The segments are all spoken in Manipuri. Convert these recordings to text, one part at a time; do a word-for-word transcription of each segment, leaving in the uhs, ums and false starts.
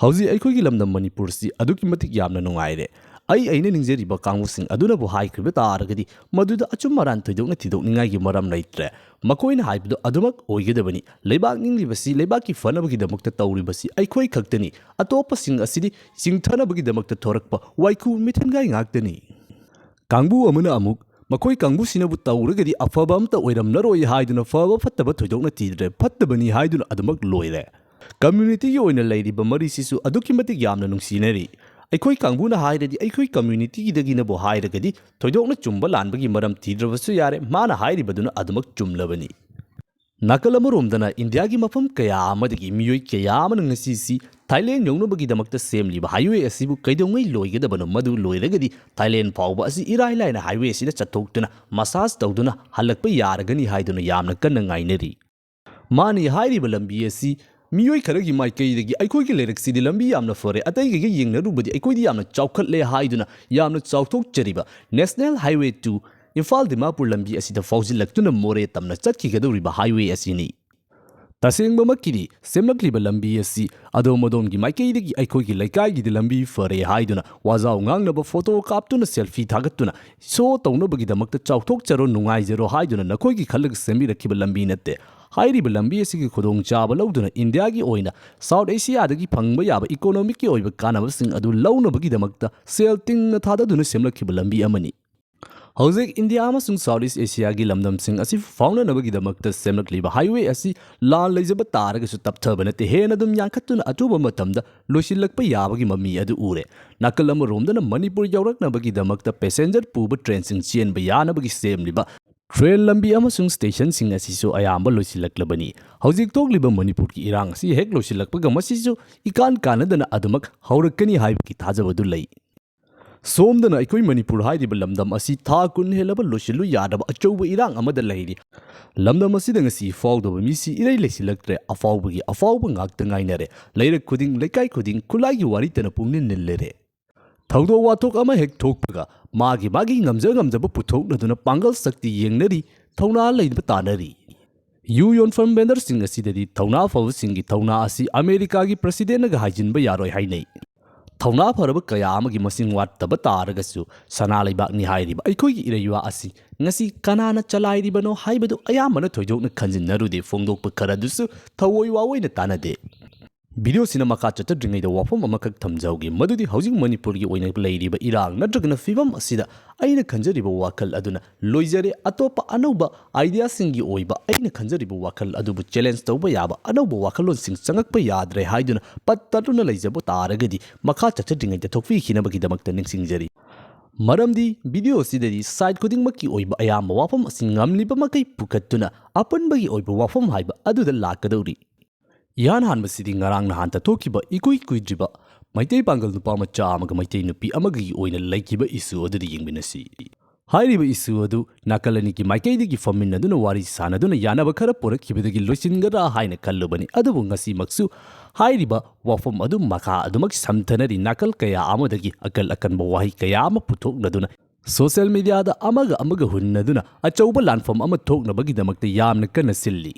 ꯍꯧꯖꯤꯛ ꯑꯩꯈꯣꯏꯒꯤ ꯂꯝꯗꯝ ꯃꯅꯤꯄꯨꯔꯁꯤ ꯑꯗꯨꯛꯀꯤ ꯃꯇꯤꯛ ꯌꯥꯝꯅ ꯅꯨꯡꯉꯥꯏꯔꯦ꯫ ꯑꯩ ꯑꯩꯅ ꯅꯤꯡꯖꯔꯤꯕ ꯀꯥꯡꯕꯨꯁꯤꯡ ꯑꯗꯨꯅꯕꯨ ꯍꯥꯏꯈ꯭ꯔꯤꯕ ꯇꯥꯔꯒꯗꯤ ꯃꯗꯨꯗ ꯑꯆꯨꯝ ꯑꯔꯥꯟ ꯊꯣꯏꯗꯣꯛꯅ ꯊꯤꯗꯣꯛꯅꯤꯡꯉꯥꯏꯒꯤ ꯃꯔꯝ ꯂꯩꯇ꯭ꯔꯦ꯫ ꯃꯈꯣꯏꯅ ꯍꯥꯏꯕꯗꯨ ꯑꯗꯨꯃꯛ ꯑꯣꯏꯒꯗꯕꯅꯤ꯫ ꯂꯩꯕꯥꯛ ꯅꯤꯡꯂꯤꯕꯁꯤ, ꯂꯩꯕꯥꯛꯀꯤ ꯐꯅꯕꯒꯤꯗꯃꯛꯇ ꯇꯧꯔꯤꯕꯁꯤ ꯑꯩꯈꯣꯏ ꯈꯛꯇꯅꯤ꯫ ꯑꯇꯣꯞꯄꯁꯤꯡ ꯑꯁꯤꯗꯤ ꯆꯤꯡꯊꯅꯕꯒꯤꯗꯃꯛꯇ ꯊꯣꯔꯛꯄ ꯋꯥꯏꯈꯨ ꯃꯤꯊꯦꯟꯒꯥꯏ ꯉꯥꯛꯇꯅꯤ꯫ ꯀꯥꯡꯕꯨ ꯑꯃꯅ ꯑꯃꯨꯛ ꯃꯈꯣꯏ ꯀꯥꯡꯕꯨꯁꯤꯅꯕꯨ ꯇꯧꯔꯒꯗꯤ ꯑꯐꯕ ꯑꯃꯠꯇ ꯑꯣꯏꯔꯝꯂꯔꯣꯏ ꯍꯥꯏꯗꯨꯅ ꯐꯕ ꯐꯠꯇꯕ ꯊꯣꯏꯗꯣꯛꯅ ꯊꯤꯗ꯭ꯔꯦ, ꯐꯠꯇꯕꯅꯤ ꯍꯥꯏꯗꯨꯅ ꯑꯗꯨꯃꯛ ꯂꯣꯏꯔꯦ꯫ ꯀꯝꯃ꯭ꯌꯨꯅꯤꯇꯤꯒꯤ ꯑꯣꯏꯅ ꯂꯩꯔꯤꯕ ꯃꯔꯤꯁꯤꯁꯨ ꯑꯗꯨꯛꯀꯤ ꯃꯇꯤꯛ ꯌꯥꯝꯅ ꯅꯨꯡꯁꯤꯅꯔꯤ꯫ ꯑꯩꯈꯣꯏ ꯀꯥꯡꯕꯨꯅ ꯍꯥꯏꯔꯗꯤ, ꯑꯩꯈꯣꯏ ꯀꯝꯃ꯭ꯌꯨꯅꯤꯇꯤꯒꯤꯗꯒꯤꯅꯕꯨ ꯍꯥꯏꯔꯒꯗꯤ ꯊꯣꯏꯗꯣꯛꯅ ꯆꯨꯝꯕ ꯂꯥꯟꯕꯒꯤ ꯃꯔꯝ ꯊꯤꯗ꯭ꯔꯕꯁꯨ ꯌꯥꯔꯦ, ꯃꯥꯅ ꯍꯥꯏꯔꯤꯕꯗꯨꯅ ꯑꯗꯨꯃꯛ ꯆꯨꯝꯂꯕꯅꯤ꯫ ꯅꯥꯀꯜ ꯑꯃꯔꯣꯝꯗꯅ ꯏꯟꯗꯤꯌꯥꯒꯤ ꯃꯐꯝ ꯀꯌꯥ ꯑꯃꯗꯒꯤ ꯃꯤꯑꯣꯏ ꯀꯌꯥ ꯑꯃꯅ ꯉꯁꯤꯁꯤ ꯊꯥꯏꯂꯦꯟ ꯌꯧꯅꯕꯒꯤꯗꯃꯛꯇ ꯁꯦꯝꯂꯤꯕ ꯍꯥꯏꯋꯦ ꯑꯁꯤꯕꯨ ꯀꯩꯗꯧꯉꯩ ꯂꯣꯏꯒꯗꯕꯅꯣ? ꯃꯗꯨ ꯂꯣꯏꯔꯒꯗꯤ ꯊꯥꯏꯂꯦꯟ ꯐꯥꯎꯕ ꯑꯁꯤ ꯏꯔꯥꯏ ꯂꯥꯏꯅ ꯍꯥꯏꯋꯦ ꯑꯁꯤꯗ ꯆꯠꯊꯣꯛꯇꯨꯅ ꯃꯁꯥꯖ ꯇꯧꯗꯨꯅ ꯍꯜꯂꯛꯄ ꯌꯥꯔꯒꯅꯤ ꯍꯥꯏꯗꯨꯅ ꯌꯥꯝꯅ ꯀꯟꯅ ꯉꯥꯏꯅꯔꯤ꯫ ꯃꯥꯅꯤ, ꯍꯥꯏꯔꯤꯕ ꯂꯝꯕꯤ ꯑꯁꯤ ꯃꯤꯑꯣꯏ ꯈꯔꯒꯤ ꯃꯥꯏꯀꯩꯗꯒꯤ ꯑꯩꯈꯣꯏꯒꯤ ꯂꯩꯔꯛꯁꯤꯗꯤ ꯂꯝꯕꯤ ꯌꯥꯝꯅ ꯐꯔꯦ, ꯑꯇꯩꯒꯩꯒ ꯌꯦꯡꯅꯔꯨꯕꯗꯤ ꯑꯩꯈꯣꯏꯗꯤ ꯌꯥꯝꯅ ꯆꯥꯎꯈꯠꯂꯦ ꯍꯥꯏꯗꯨꯅ ꯌꯥꯝꯅ ꯆꯥꯎꯊꯣꯛꯆꯔꯤꯕ national highway to Imphal Dimapur ꯂꯝꯕꯤ ꯑꯁꯤꯗ ꯐꯥꯎꯖꯤꯜꯂꯛꯇꯨꯅ ꯃꯣꯔꯦ ꯇꯝꯅ ꯆꯠꯈꯤꯒꯗꯧꯔꯤꯕ ꯍꯥꯏꯋꯦ ꯑꯁꯤꯅꯤ꯫ ꯇꯁꯦꯡꯕꯃꯛꯀꯤꯗꯤ ꯁꯦꯝꯂꯛꯂꯤꯕ ꯂꯝꯕꯤ ꯑꯁꯤ ꯑꯗꯣꯝ ꯑꯗꯣꯝꯒꯤ ꯃꯥꯏꯀꯩꯗꯒꯤ ꯑꯩꯈꯣꯏꯒꯤ ꯂꯩꯀꯥꯏꯒꯤꯗꯤ ꯂꯝꯕꯤ ꯐꯔꯦ ꯍꯥꯏꯗꯨꯅ ꯋꯥꯖꯥꯎ ꯉꯥꯡꯅꯕ, ꯐꯣꯇꯣ ꯀꯥꯞꯇꯨꯅ, ꯁꯦꯜꯐꯤ ꯊꯥꯒꯠꯇꯨꯅ, ꯁꯣ ꯇꯧꯅꯕꯒꯤꯗꯃꯛꯇ ꯆꯥꯎꯊꯣꯛꯆꯔꯣ, ꯅꯨꯡꯉꯥꯏꯖꯔꯣ ꯍꯥꯏꯗꯨꯅ ꯅꯈꯣꯏꯒꯤ ꯈꯜꯂꯒ ꯁꯦꯝꯕꯤꯔꯛꯈꯤꯕ ꯂꯝꯕꯤ ꯅꯠꯇꯦ꯫ ꯍꯥꯏꯔꯤꯕ ꯂꯝꯕꯤ ꯑꯁꯤꯒꯤ ꯈꯨꯗꯣꯡꯆꯥꯕ ꯂꯧꯗꯨꯅ ꯏꯟꯗꯤꯌꯥꯒꯤ ꯑꯣꯏꯅ ꯁꯥꯎꯠ ꯑꯦꯁꯤꯌꯥꯗꯒꯤ ꯐꯪꯕ ꯌꯥꯕ ꯏꯀꯣꯅꯣꯃꯤꯛꯀꯤ ꯑꯣꯏꯕ ꯀꯥꯟꯅꯕꯁꯤꯡ ꯑꯗꯨ ꯂꯧꯅꯕꯒꯤꯗꯃꯛꯇ ꯁꯦꯜ ꯇꯤꯡꯅ ꯊꯥꯗꯗꯨꯅ ꯁꯦꯝꯂꯛꯈꯤꯕ ꯂꯝꯕꯤ ꯑꯃꯅꯤ꯫ ꯍꯧꯖꯤꯛ ꯏꯟꯗꯤꯌꯥ ꯑꯃꯁꯨꯡ ꯁꯥꯎꯠ ꯏꯁ ꯑꯦꯁꯤꯌꯥꯒꯤ ꯂꯝꯗꯝꯁꯤꯡ ꯑꯁꯤ ꯐꯥꯎꯅꯅꯕꯒꯤꯗꯃꯛꯇ ꯁꯦꯝꯂꯛꯂꯤꯕ ꯍꯥꯏꯋꯦ ꯑꯁꯤ ꯂꯥꯟ ꯂꯩꯖꯕ ꯇꯥꯔꯒꯁꯨ ꯇꯞꯊꯕ ꯅꯠꯇꯦ, ꯍꯦꯟꯅ ꯑꯗꯨꯝ ꯌꯥꯟꯈꯠꯇꯨꯅ ꯑꯊꯨꯕ ꯃꯇꯝꯗ ꯂꯣꯏꯁꯤꯜꯂꯛꯄ ꯌꯥꯕꯒꯤ ꯃꯃꯤ ꯑꯗꯨ ꯎꯔꯦ꯫ ꯅꯥꯀꯜ ꯑꯃꯔꯣꯝꯗꯅ ꯃꯅꯤꯄꯨꯔ ꯌꯧꯔꯛꯅꯕꯒꯤꯗꯃꯛꯇ ꯄꯦꯁꯦꯟꯖꯔ ꯄꯨꯕ ꯇ꯭ꯔꯦꯟꯁꯤꯡ ꯆꯦꯟꯕ ꯌꯥꯅꯕꯒꯤ ꯁꯦꯝꯂꯤꯕ ꯇ꯭ꯔꯦꯟ ꯂꯝꯕꯤ ꯑꯃꯁꯨꯡ ꯁ꯭ꯇꯦꯁꯟꯁꯤꯡ ꯑꯁꯤꯁꯨ ꯑꯌꯥꯝꯕ ꯂꯣꯏꯁꯤꯜꯂꯛꯂꯕꯅꯤ꯫ ꯍꯧꯖꯤꯛ ꯊꯣꯛꯂꯤꯕ ꯃꯅꯤꯄꯨꯔꯒꯤ ꯏꯔꯥꯡ ꯑꯁꯤ ꯍꯦꯛ ꯂꯣꯏꯁꯤꯜꯂꯛꯄꯒ ꯃꯁꯤꯁꯨ ꯏꯀꯥꯟ ꯀꯥꯟꯅꯗꯅ ꯑꯗꯨꯃꯛ ꯍꯧꯔꯛꯀꯅꯤ ꯍꯥꯏꯕꯒꯤ ꯊꯥꯖꯕꯗꯨ ꯂꯩ꯫ ꯁꯣꯝꯗꯅ ꯑꯩꯈꯣꯏ ꯃꯅꯤꯄꯨꯔ ꯍꯥꯏꯔꯤꯕ ꯂꯝꯗꯝ ꯑꯁꯤ ꯊꯥ ꯀꯨꯟ ꯍꯦꯜꯂꯕ ꯂꯣꯏꯁꯤꯜꯂꯨ ꯌꯥꯗꯕ ꯑꯆꯧꯕ ꯏꯔꯥꯡ ꯑꯃꯗ ꯂꯩꯔꯤ꯫ ꯂꯝꯗꯝ ꯑꯁꯤꯗ ꯉꯁꯤ ꯐꯥꯎꯗꯕ ꯃꯤꯁꯤ ꯏꯔꯩ ꯂꯩꯁꯤꯜꯂꯛꯇ꯭ꯔꯦ꯫ ꯑꯐꯥꯎꯕꯒꯤ ꯑꯐꯥꯎꯕ ꯉꯥꯛꯇ ꯉꯥꯏꯅꯔꯦ꯫ ꯂꯩꯔꯛ ꯈꯨꯗꯤꯡ, ꯂꯩꯀꯥꯏ ꯈꯨꯗꯤꯡ ꯈꯨꯠꯂꯥꯏꯒꯤ ꯋꯥꯔꯤꯇꯅ ꯄꯨꯡꯅꯤꯜ ꯅꯤꯜꯂꯦꯔꯦ꯫ ꯊꯧꯗꯣꯛ ꯋꯥꯊꯣꯛ ꯑꯃ ꯍꯦꯛ ꯊꯣꯛꯄꯒ ꯃꯥꯒꯤ ꯃꯥꯒꯤ ꯉꯝꯖ ꯉꯝꯖꯕ ꯄꯨꯊꯣꯛꯅꯗꯨꯅ ꯄꯥꯡꯒꯜ ꯁꯛꯇꯤ ꯌꯦꯡꯅꯔꯤ, ꯊꯧꯅꯥ ꯂꯩꯕ ꯇꯥꯅꯔꯤ꯫ ꯌꯨ ꯌꯣꯟꯐꯝ ꯚꯦꯟꯗꯔꯁꯤꯡ ꯑꯁꯤꯗꯗꯤ ꯊꯧꯅꯥ ꯐꯕꯁꯤꯡꯒꯤ ꯊꯧꯅꯥ ꯑꯁꯤ ꯑꯃꯦꯔꯤꯀꯥꯒꯤ ꯄ꯭ꯔꯁꯤꯗꯦꯟꯠꯅꯒ ꯍꯥꯏꯖꯤꯟꯕ ꯌꯥꯔꯣꯏ ꯍꯥꯏꯅꯩ꯫ ꯊꯧꯅꯥ ꯐꯔꯕ ꯀꯌꯥ ꯑꯃꯒꯤ ꯃꯁꯤꯡ ꯋꯥꯠꯇꯕ ꯇꯥꯔꯒꯁꯨ ꯁꯅꯥ ꯂꯩꯕꯥꯛꯅꯤ ꯍꯥꯏꯔꯤꯕ ꯑꯩꯈꯣꯏꯒꯤ ꯏꯔꯩꯕꯥꯛ ꯑꯁꯤ ꯉꯁꯤ ꯀꯅꯥꯅ ꯆꯂꯥꯏꯔꯤꯕꯅꯣ ꯍꯥꯏꯕꯗꯨ ꯑꯌꯥꯝꯕꯅ ꯊꯣꯏꯗꯣꯛꯅ ꯈꯟꯖꯤꯟꯅꯔꯨꯗꯦ꯫ ꯐꯣꯡꯗꯣꯛꯄ ꯈꯔꯗꯨꯁꯨ ꯊꯑꯣꯏ ꯋꯥꯑꯣꯏꯅ ꯇꯥꯟꯅꯗꯦ꯫ ꯚꯤꯗꯤꯑꯣꯁꯤꯅ ꯃꯈꯥ ꯆꯠꯊꯗ꯭ꯔꯤꯉꯩꯗ ꯋꯥꯐꯝ ꯑꯃꯈꯛ ꯊꯝꯖꯍꯧꯒꯦ, ꯃꯗꯨꯗꯤ ꯍꯧꯖꯤꯛ ꯃꯅꯤꯄꯨꯔꯒꯤ ꯑꯣꯏꯅ ꯂꯩꯔꯤꯕ ꯏꯔꯥꯡ ꯅꯠꯇ꯭ꯔꯒꯅ ꯐꯤꯕꯝ ꯑꯁꯤꯗ ꯑꯩꯅ ꯈꯟꯖꯔꯤꯕ ꯋꯥꯈꯜ ꯑꯗꯨꯅ ꯂꯣꯏꯖꯔꯦ꯫ ꯑꯇꯣꯞꯄ ꯑꯅꯧꯕ ꯑꯥꯏꯗꯤꯌꯥꯁꯤꯡꯒꯤ ꯑꯣꯏꯕ ꯑꯩꯅ ꯈꯟꯖꯔꯤꯕ ꯋꯥꯈꯜ ꯑꯗꯨꯕꯨ ꯆꯦꯂꯦꯟꯖ ꯇꯧꯕ ꯌꯥꯕ ꯑꯅꯧꯕ ꯋꯥꯈꯜꯂꯣꯟꯁꯤꯡ ꯆꯪꯉꯛꯄ ꯌꯥꯗ꯭ꯔꯦ ꯍꯥꯏꯗꯨꯅ ꯄꯠ ꯇꯠꯇꯨꯅ ꯂꯩꯖꯕ ꯇꯥꯔꯒꯗꯤ ꯃꯈꯥ ꯆꯠꯊꯗ꯭ꯔꯤꯉꯩꯗ ꯊꯣꯛꯄꯤꯈꯤꯅꯕꯒꯤꯗꯃꯛꯇ ꯅꯤꯡꯁꯤꯡꯖꯔꯤ꯫ ꯃꯔꯝꯗꯤ ꯚꯤꯗꯤꯑꯣ ꯑꯁꯤꯗꯗꯤ ꯁꯥꯏꯠ ꯈꯨꯗꯤꯡꯃꯛꯀꯤ ꯑꯣꯏꯕ ꯑꯌꯥꯝꯕ ꯋꯥꯐꯝ ꯑꯁꯤ ꯉꯝꯂꯤꯕ ꯃꯈꯩ ꯄꯨꯈꯠꯇꯨꯅ ꯑꯄꯨꯟꯕꯒꯤ ꯑꯣꯏꯕ ꯋꯥꯐꯝ ꯍꯥꯏꯕ ꯑꯗꯨꯗ ꯂꯥꯛꯀꯗꯧꯔꯤ꯫ ꯏꯍꯥꯟ ꯍꯥꯟꯕꯁꯤꯗꯤ ꯉꯔꯥꯡ ꯅꯍꯥꯟꯇ ꯊꯣꯛꯈꯤꯕ ꯏꯀꯨꯏ ꯀꯨꯏꯗ꯭ꯔꯤꯕ ꯃꯩꯇꯩ ꯄꯥꯡꯒꯜ ꯅꯨꯄꯥ ꯃꯆꯥ ꯑꯃꯒ ꯃꯩꯇꯩ ꯅꯨꯄꯤ ꯑꯃꯒꯒꯤ ꯑꯣꯏꯅ ꯂꯩꯈꯤꯕ ꯏꯁꯨ ꯑꯗꯨꯗ ꯌꯦꯡꯃꯤꯟꯅꯁꯤ꯫ ꯍꯥꯏꯔꯤꯕ ꯏꯁꯨ ꯑꯗꯨ ꯅꯥꯀꯜ ꯑꯅꯤꯒꯤ ꯃꯥꯏꯀꯩꯗꯒꯤ ꯐꯝꯃꯤꯟꯅꯗꯨꯅ ꯋꯥꯔꯤ ꯁꯥꯟꯅꯗꯨꯅ ꯌꯥꯅꯕ ꯈꯔ ꯄꯨꯔꯛꯈꯤꯕꯗꯒꯤ ꯂꯣꯏꯁꯤꯟꯒꯗ꯭ꯔꯥ ꯍꯥꯏꯅ ꯈꯜꯂꯨꯕꯅꯤ꯫ ꯑꯗꯨꯕꯨ ꯉꯁꯤꯃꯛꯁꯨ ꯍꯥꯏꯔꯤꯕ ꯋꯥꯐꯝ ꯑꯗꯨ ꯃꯈꯥ ꯑꯗꯨꯃꯛ ꯁꯝꯊꯅꯔꯤ꯫ ꯅꯥꯀꯜ ꯀꯌꯥ ꯑꯃꯗꯒꯤ ꯑꯀꯜ ꯑꯀꯟꯕ ꯋꯥꯍꯩ ꯀꯌꯥ ꯑꯃ ꯄꯨꯊꯣꯛꯅꯗꯨꯅ ꯁꯣꯁꯤꯌꯦꯜ ꯃꯤꯗꯤꯌꯥꯗ ꯑꯃꯒ ꯑꯃꯒ ꯍꯨꯟꯅꯗꯨꯅ ꯑꯆꯧꯕ ꯂꯥꯟꯐꯝ ꯑꯃ ꯊꯣꯛꯅꯕꯒꯤꯗꯃꯛꯇ ꯌꯥꯝꯅ ꯀꯟꯅ ꯁꯤꯜꯂꯤ꯫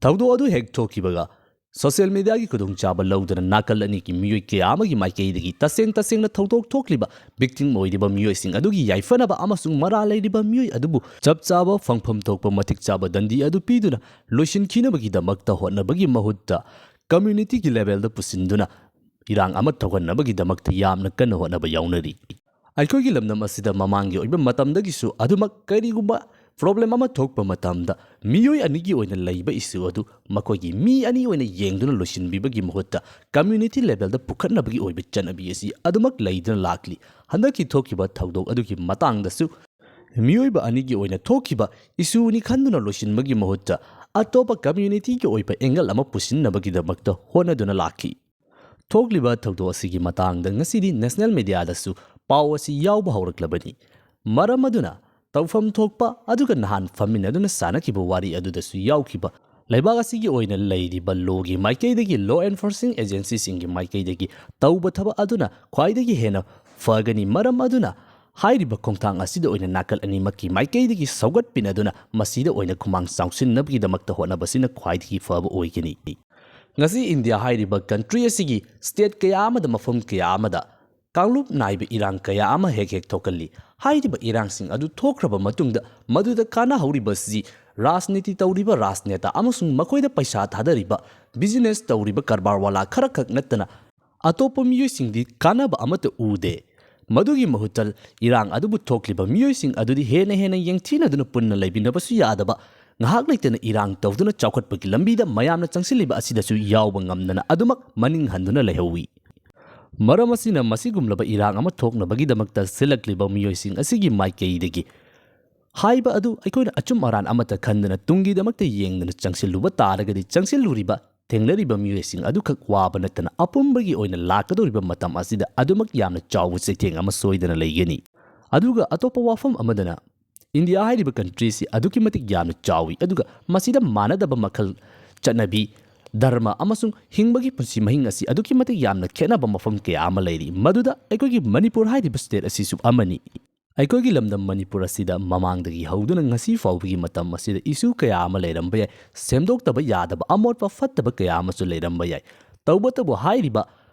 ꯊꯧꯗꯣꯛ ꯑꯗꯨ ꯍꯦꯛ ꯊꯣꯛꯈꯤꯕꯒ ꯁꯣꯁꯤꯌꯦꯜ ꯃꯤꯗꯤꯌꯥꯒꯤ ꯈꯨꯗꯣꯡꯆꯥꯕ ꯂꯧꯗꯨꯅ ꯅꯥꯀꯜ ꯑꯅꯤꯒꯤ ꯃꯤꯑꯣꯏ ꯀꯌꯥ ꯑꯃꯒꯤ ꯃꯥꯏꯀꯩꯗꯒꯤ ꯇꯁꯦꯡ ꯇꯁꯦꯡꯅ ꯊꯧꯗꯣꯛ ꯊꯣꯛꯂꯤꯕ ꯚꯤꯛꯇꯤꯝ ꯑꯣꯏꯔꯤꯕ ꯃꯤꯑꯣꯏꯁꯤꯡ ꯑꯗꯨꯒꯤ ꯌꯥꯏꯐꯅꯕ ꯑꯃꯁꯨꯡ ꯃꯔꯥꯜ ꯂꯩꯔꯤꯕ ꯃꯤꯑꯣꯏ ꯑꯗꯨꯕꯨ ꯆꯞ ꯆꯥꯕ ꯐꯪꯐꯝ ꯊꯣꯛꯄ ꯃꯇꯤꯛ ꯆꯥꯕ ꯗꯟꯗꯤ ꯑꯗꯨ ꯄꯤꯗꯨꯅ ꯂꯣꯏꯁꯤꯟꯈꯤꯅꯕꯒꯤꯗꯃꯛꯇ ꯍꯣꯠꯅꯕꯒꯤ ꯃꯍꯨꯠꯇ ꯀꯝꯃ꯭ꯌꯨꯅꯤꯇꯤꯒꯤ ꯂꯦꯚꯦꯜꯗ ꯄꯨꯁꯤꯟꯗꯨꯅ ꯏꯔꯥꯡ ꯑꯃ ꯊꯣꯛꯍꯟꯅꯕꯒꯤꯗꯃꯛꯇ ꯌꯥꯝꯅ ꯀꯟꯅ ꯍꯣꯠꯅꯕ ꯌꯥꯎꯅꯔꯤ꯫ ꯑꯩꯈꯣꯏꯒꯤ ꯂꯝꯗꯝ ꯑꯁꯤꯗ ꯃꯃꯥꯡꯒꯤ ꯑꯣꯏꯕ ꯃꯇꯝꯗꯒꯤꯁꯨ ꯑꯗꯨꯃꯛ ꯀꯔꯤꯒꯨꯝꯕ ꯄ꯭ꯔꯣꯕ꯭ꯂꯦꯝ ꯑꯃ ꯊꯣꯛꯄ ꯃꯇꯝꯗ ꯃꯤꯑꯣꯏ ꯑꯅꯤꯒꯤ ꯑꯣꯏꯅ ꯂꯩꯕ ꯏꯁꯨ ꯑꯗꯨ ꯃꯈꯣꯏꯒꯤ ꯃꯤ ꯑꯅꯤ ꯑꯣꯏꯅ ꯌꯦꯡꯗꯨꯅ ꯂꯣꯏꯁꯤꯟꯕꯤꯕꯒꯤ ꯃꯍꯨꯠꯇ ꯀꯝꯃ꯭ꯌꯨꯅꯤꯇꯤ ꯂꯦꯚꯦꯜꯗ ꯄꯨꯈꯠꯅꯕꯒꯤ ꯑꯣꯏꯕ ꯆꯠꯅꯕꯤ ꯑꯁꯤ ꯑꯗꯨꯃꯛ ꯂꯩꯗꯨꯅ ꯂꯥꯛꯂꯤ꯫ ꯍꯟꯗꯛꯀꯤ ꯊꯣꯛꯈꯤꯕ ꯊꯧꯗꯣꯛ ꯑꯗꯨꯒꯤ ꯃꯇꯥꯡꯗꯁꯨ ꯃꯤꯑꯣꯏꯕ ꯑꯅꯤꯒꯤ ꯑꯣꯏꯅ ꯊꯣꯛꯈꯤꯕ ꯏꯁꯨꯅꯤ ꯈꯟꯗꯨꯅ ꯂꯣꯏꯁꯤꯟꯕꯒꯤ ꯃꯍꯨꯠꯇ ꯑꯇꯣꯞꯄ ꯀꯝꯃ꯭ꯌꯨꯅꯤꯇꯤꯒꯤ ꯑꯣꯏꯕ ꯑꯦꯡꯒꯜ ꯑꯃ ꯄꯨꯁꯤꯟꯅꯕꯒꯤꯗꯃꯛꯇ ꯍꯣꯠꯅꯗꯨꯅ ꯂꯥꯛꯈꯤ꯫ ꯊꯣꯛꯂꯤꯕ ꯊꯧꯗꯣꯛ ꯑꯁꯤꯒꯤ ꯃꯇꯥꯡꯗ ꯉꯁꯤꯗꯤ ꯅꯦꯁꯅꯦꯜ ꯃꯤꯗꯤꯌꯥꯗꯁꯨ ꯄꯥꯎ ꯑꯁꯤ ꯌꯥꯎꯕ ꯍꯧꯔꯛꯂꯕꯅꯤ꯫ ꯃꯔꯝ ꯑꯗꯨꯅ ꯇꯧꯐꯝ ꯊꯣꯛꯄ ꯑꯗꯨꯒ ꯅꯍꯥꯟ ꯐꯝꯃꯤꯟꯅꯗꯨꯅ ꯁꯥꯟꯅꯈꯤꯕ ꯋꯥꯔꯤ ꯑꯗꯨꯗꯁꯨ ꯌꯥꯎꯈꯤꯕ ꯂꯩꯕꯥꯛ ꯑꯁꯤꯒꯤ ꯑꯣꯏꯅ ꯂꯩꯔꯤꯕ ꯂꯣꯒꯤ ꯃꯥꯏꯀꯩꯗꯒꯤ, ꯂꯣ ꯑꯦꯟꯐꯣꯔꯁꯤꯡ ꯑꯦꯖꯦꯟꯁꯤꯁꯤꯡꯒꯤ ꯃꯥꯏꯀꯩꯗꯒꯤ ꯇꯧꯕ ꯊꯕꯛ ꯑꯗꯨꯅ ꯈ꯭ꯋꯥꯏꯗꯒꯤ ꯍꯦꯟꯅ ꯐꯒꯅꯤ꯫ ꯃꯔꯝ ꯑꯗꯨꯅ ꯍꯥꯏꯔꯤꯕ ꯈꯣꯡꯊꯥꯡ ꯑꯁꯤꯗ ꯑꯣꯏꯅ ꯅꯥꯀꯜ ꯑꯅꯤꯃꯛꯀꯤ ꯃꯥꯏꯀꯩꯗꯒꯤ ꯁꯧꯒꯠꯄꯤꯅꯗꯨꯅ ꯃꯁꯤꯗ ꯑꯣꯏꯅ ꯈꯨꯃꯥꯡ ꯆꯥꯎꯁꯤꯟꯅꯕꯒꯤꯗꯃꯛꯇ ꯍꯣꯠꯅꯕꯁꯤꯅ ꯈ꯭ꯋꯥꯏꯗꯒꯤ ꯐꯕ ꯑꯣꯏꯒꯅꯤ꯫ ꯉꯁꯤ ꯏꯟꯗꯤꯌꯥ ꯍꯥꯏꯔꯤꯕ ꯀꯟꯇ꯭ꯔꯤ ꯑꯁꯤꯒꯤ ꯁ꯭ꯇꯦꯠ ꯀꯌꯥ ꯑꯃꯗ, ꯃꯐꯝ ꯀꯌꯥ ꯑꯃꯗ ꯀꯥꯡꯂꯨꯞ ꯅꯥꯏꯕ ꯏꯔꯥꯡ ꯀꯌꯥ ꯑꯃ ꯍꯦꯛ ꯍꯦꯛ ꯊꯣꯛꯀꯜꯂꯤ꯫ ꯍꯥꯏꯔꯤꯕ ꯏꯔꯥꯡꯁꯤꯡ ꯑꯗꯨ ꯊꯣꯛꯈ꯭ꯔꯕ ꯃꯇꯨꯡꯗ ꯃꯗꯨꯗ ꯀꯥꯟꯅꯍꯧꯔꯤꯕꯁꯤ ꯔꯥꯖꯅꯤꯇꯤ ꯇꯧꯔꯤꯕ ꯔꯥꯖꯅꯦꯇꯥ ꯑꯃꯁꯨꯡ ꯃꯈꯣꯏꯗ ꯄꯩꯁꯥ ꯊꯥꯗꯔꯤꯕ ꯕꯤꯖꯤꯅꯦꯁ ꯇꯧꯔꯤꯕ ꯀꯔꯕꯥꯔ ꯋꯥꯂꯥ ꯈꯔꯈꯛ ꯅꯠꯇꯅ ꯑꯇꯣꯞꯄ ꯃꯤꯑꯣꯏꯁꯤꯡꯗꯤ ꯀꯥꯟꯅꯕ ꯑꯃꯠꯇ ꯎꯗꯦ꯫ ꯃꯗꯨꯒꯤ ꯃꯍꯨꯠꯇ ꯏꯔꯥꯡ ꯑꯗꯨꯕꯨ ꯊꯣꯛꯂꯤꯕ ꯃꯤꯑꯣꯏꯁꯤꯡ ꯑꯗꯨꯗꯤ ꯍꯦꯟꯅ ꯍꯦꯟꯅ ꯌꯦꯡꯊꯤꯅꯗꯨꯅ ꯄꯨꯟꯅ ꯂꯩꯃꯤꯟꯅꯕꯁꯨ ꯌꯥꯗꯕ, ꯉꯥꯏꯍꯥꯛ ꯂꯩꯇꯅ ꯏꯔꯥꯡ ꯇꯧꯗꯨꯅ ꯆꯥꯎꯈꯠꯄꯒꯤ ꯂꯝꯕꯤꯗ ꯃꯌꯥꯝꯅ ꯆꯪꯁꯤꯜꯂꯤꯕ ꯑꯁꯤꯗꯁꯨ ꯌꯥꯎꯕ ꯉꯝꯗꯅ ꯑꯗꯨꯃꯛ ꯃꯅꯤꯡ ꯍꯟꯗꯨꯅ ꯂꯩꯍꯧꯋꯤ꯫ ꯃꯔꯝ ꯑꯁꯤꯅ ꯃꯁꯤꯒꯨꯝꯂꯕ ꯏꯔꯥꯡ ꯑꯃ ꯊꯣꯛꯅꯕꯒꯤꯗꯃꯛꯇ ꯁꯤꯜꯂꯛꯂꯤꯕ ꯃꯤꯑꯣꯏꯁꯤꯡ ꯑꯁꯤꯒꯤ ꯃꯥꯏꯀꯩꯗꯒꯤ ꯍꯥꯏꯕ ꯑꯗꯨ ꯑꯩꯈꯣꯏꯅ ꯑꯆꯨꯝ ꯑꯔꯥꯟ ꯑꯃꯠꯇ ꯈꯟꯗꯅ ꯇꯨꯡꯒꯤꯗꯃꯛꯇ ꯌꯦꯡꯗꯅ ꯆꯪꯁꯤꯜꯂꯨꯕ ꯇꯥꯔꯒꯗꯤ, ꯆꯪꯁꯤꯜꯂꯨꯔꯤꯕ ꯊꯦꯡꯅꯔꯤꯕ ꯃꯤꯑꯣꯏꯁꯤꯡ ꯑꯗꯨꯈꯛ ꯋꯥꯕ ꯅꯠꯇꯅ ꯑꯄꯨꯟꯕꯒꯤ ꯑꯣꯏꯅ ꯂꯥꯛꯀꯗꯧꯔꯤꯕ ꯃꯇꯝ ꯑꯁꯤꯗ ꯑꯗꯨꯃꯛ ꯌꯥꯝꯅ ꯆꯥꯎꯕ ꯆꯩꯊꯦꯡ ꯑꯃ ꯁꯣꯏꯗꯅ ꯂꯩꯒꯅꯤ꯫ ꯑꯗꯨꯒ ꯑꯇꯣꯞꯄ ꯋꯥꯐꯝ ꯑꯃꯗꯅ, ꯏꯟꯗꯤꯌꯥ ꯍꯥꯏꯔꯤꯕ ꯀꯟꯇ꯭ꯔꯤꯁꯤ ꯑꯗꯨꯛꯀꯤ ꯃꯇꯤꯛ ꯌꯥꯝꯅ ꯆꯥꯎꯏ, ꯑꯗꯨꯒ ꯃꯁꯤꯗ ꯃꯥꯟꯅꯗꯕ ꯃꯈꯜ, ꯆꯠꯅꯕꯤ, ꯙꯔꯃ ꯑꯃꯁꯨꯡ ꯍꯤꯡꯕꯒꯤ ꯄꯨꯟꯁꯤ ꯃꯍꯤꯡ ꯑꯁꯤ ꯑꯗꯨꯛꯀꯤ ꯃꯇꯤꯛ ꯌꯥꯝꯅ ꯈꯦꯠꯅꯕ ꯃꯐꯝ ꯀꯌꯥ ꯑꯃ ꯂꯩꯔꯤ, ꯃꯗꯨꯗ ꯑꯩꯈꯣꯏꯒꯤ ꯃꯅꯤꯄꯨꯔ ꯍꯥꯏꯔꯤꯕ ꯁ꯭ꯇꯦꯠ ꯑꯁꯤꯁꯨ ꯑꯃꯅꯤ꯫ ꯑꯩꯈꯣꯏꯒꯤ ꯂꯝꯗꯝ ꯃꯅꯤꯄꯨꯔ ꯑꯁꯤꯗ ꯃꯃꯥꯡꯗꯒꯤ ꯍꯧꯗꯨꯅ ꯉꯁꯤ ꯐꯥꯎꯕꯒꯤ ꯃꯇꯝ ꯑꯁꯤꯗ ꯏꯁꯨ ꯀꯌꯥ ꯑꯃ ꯂꯩꯔꯝꯕ ꯌꯥꯏ, ꯁꯦꯝꯗꯣꯛꯇꯕ ꯌꯥꯗꯕ ꯑꯃꯣꯠꯄ ꯐꯠꯇꯕ ꯀꯌꯥ ꯑꯃꯁꯨ ꯂꯩꯔꯝꯕ ꯌꯥꯏ꯫ ꯇꯧꯕꯇꯕꯨ ꯍꯥꯏꯔꯤꯕ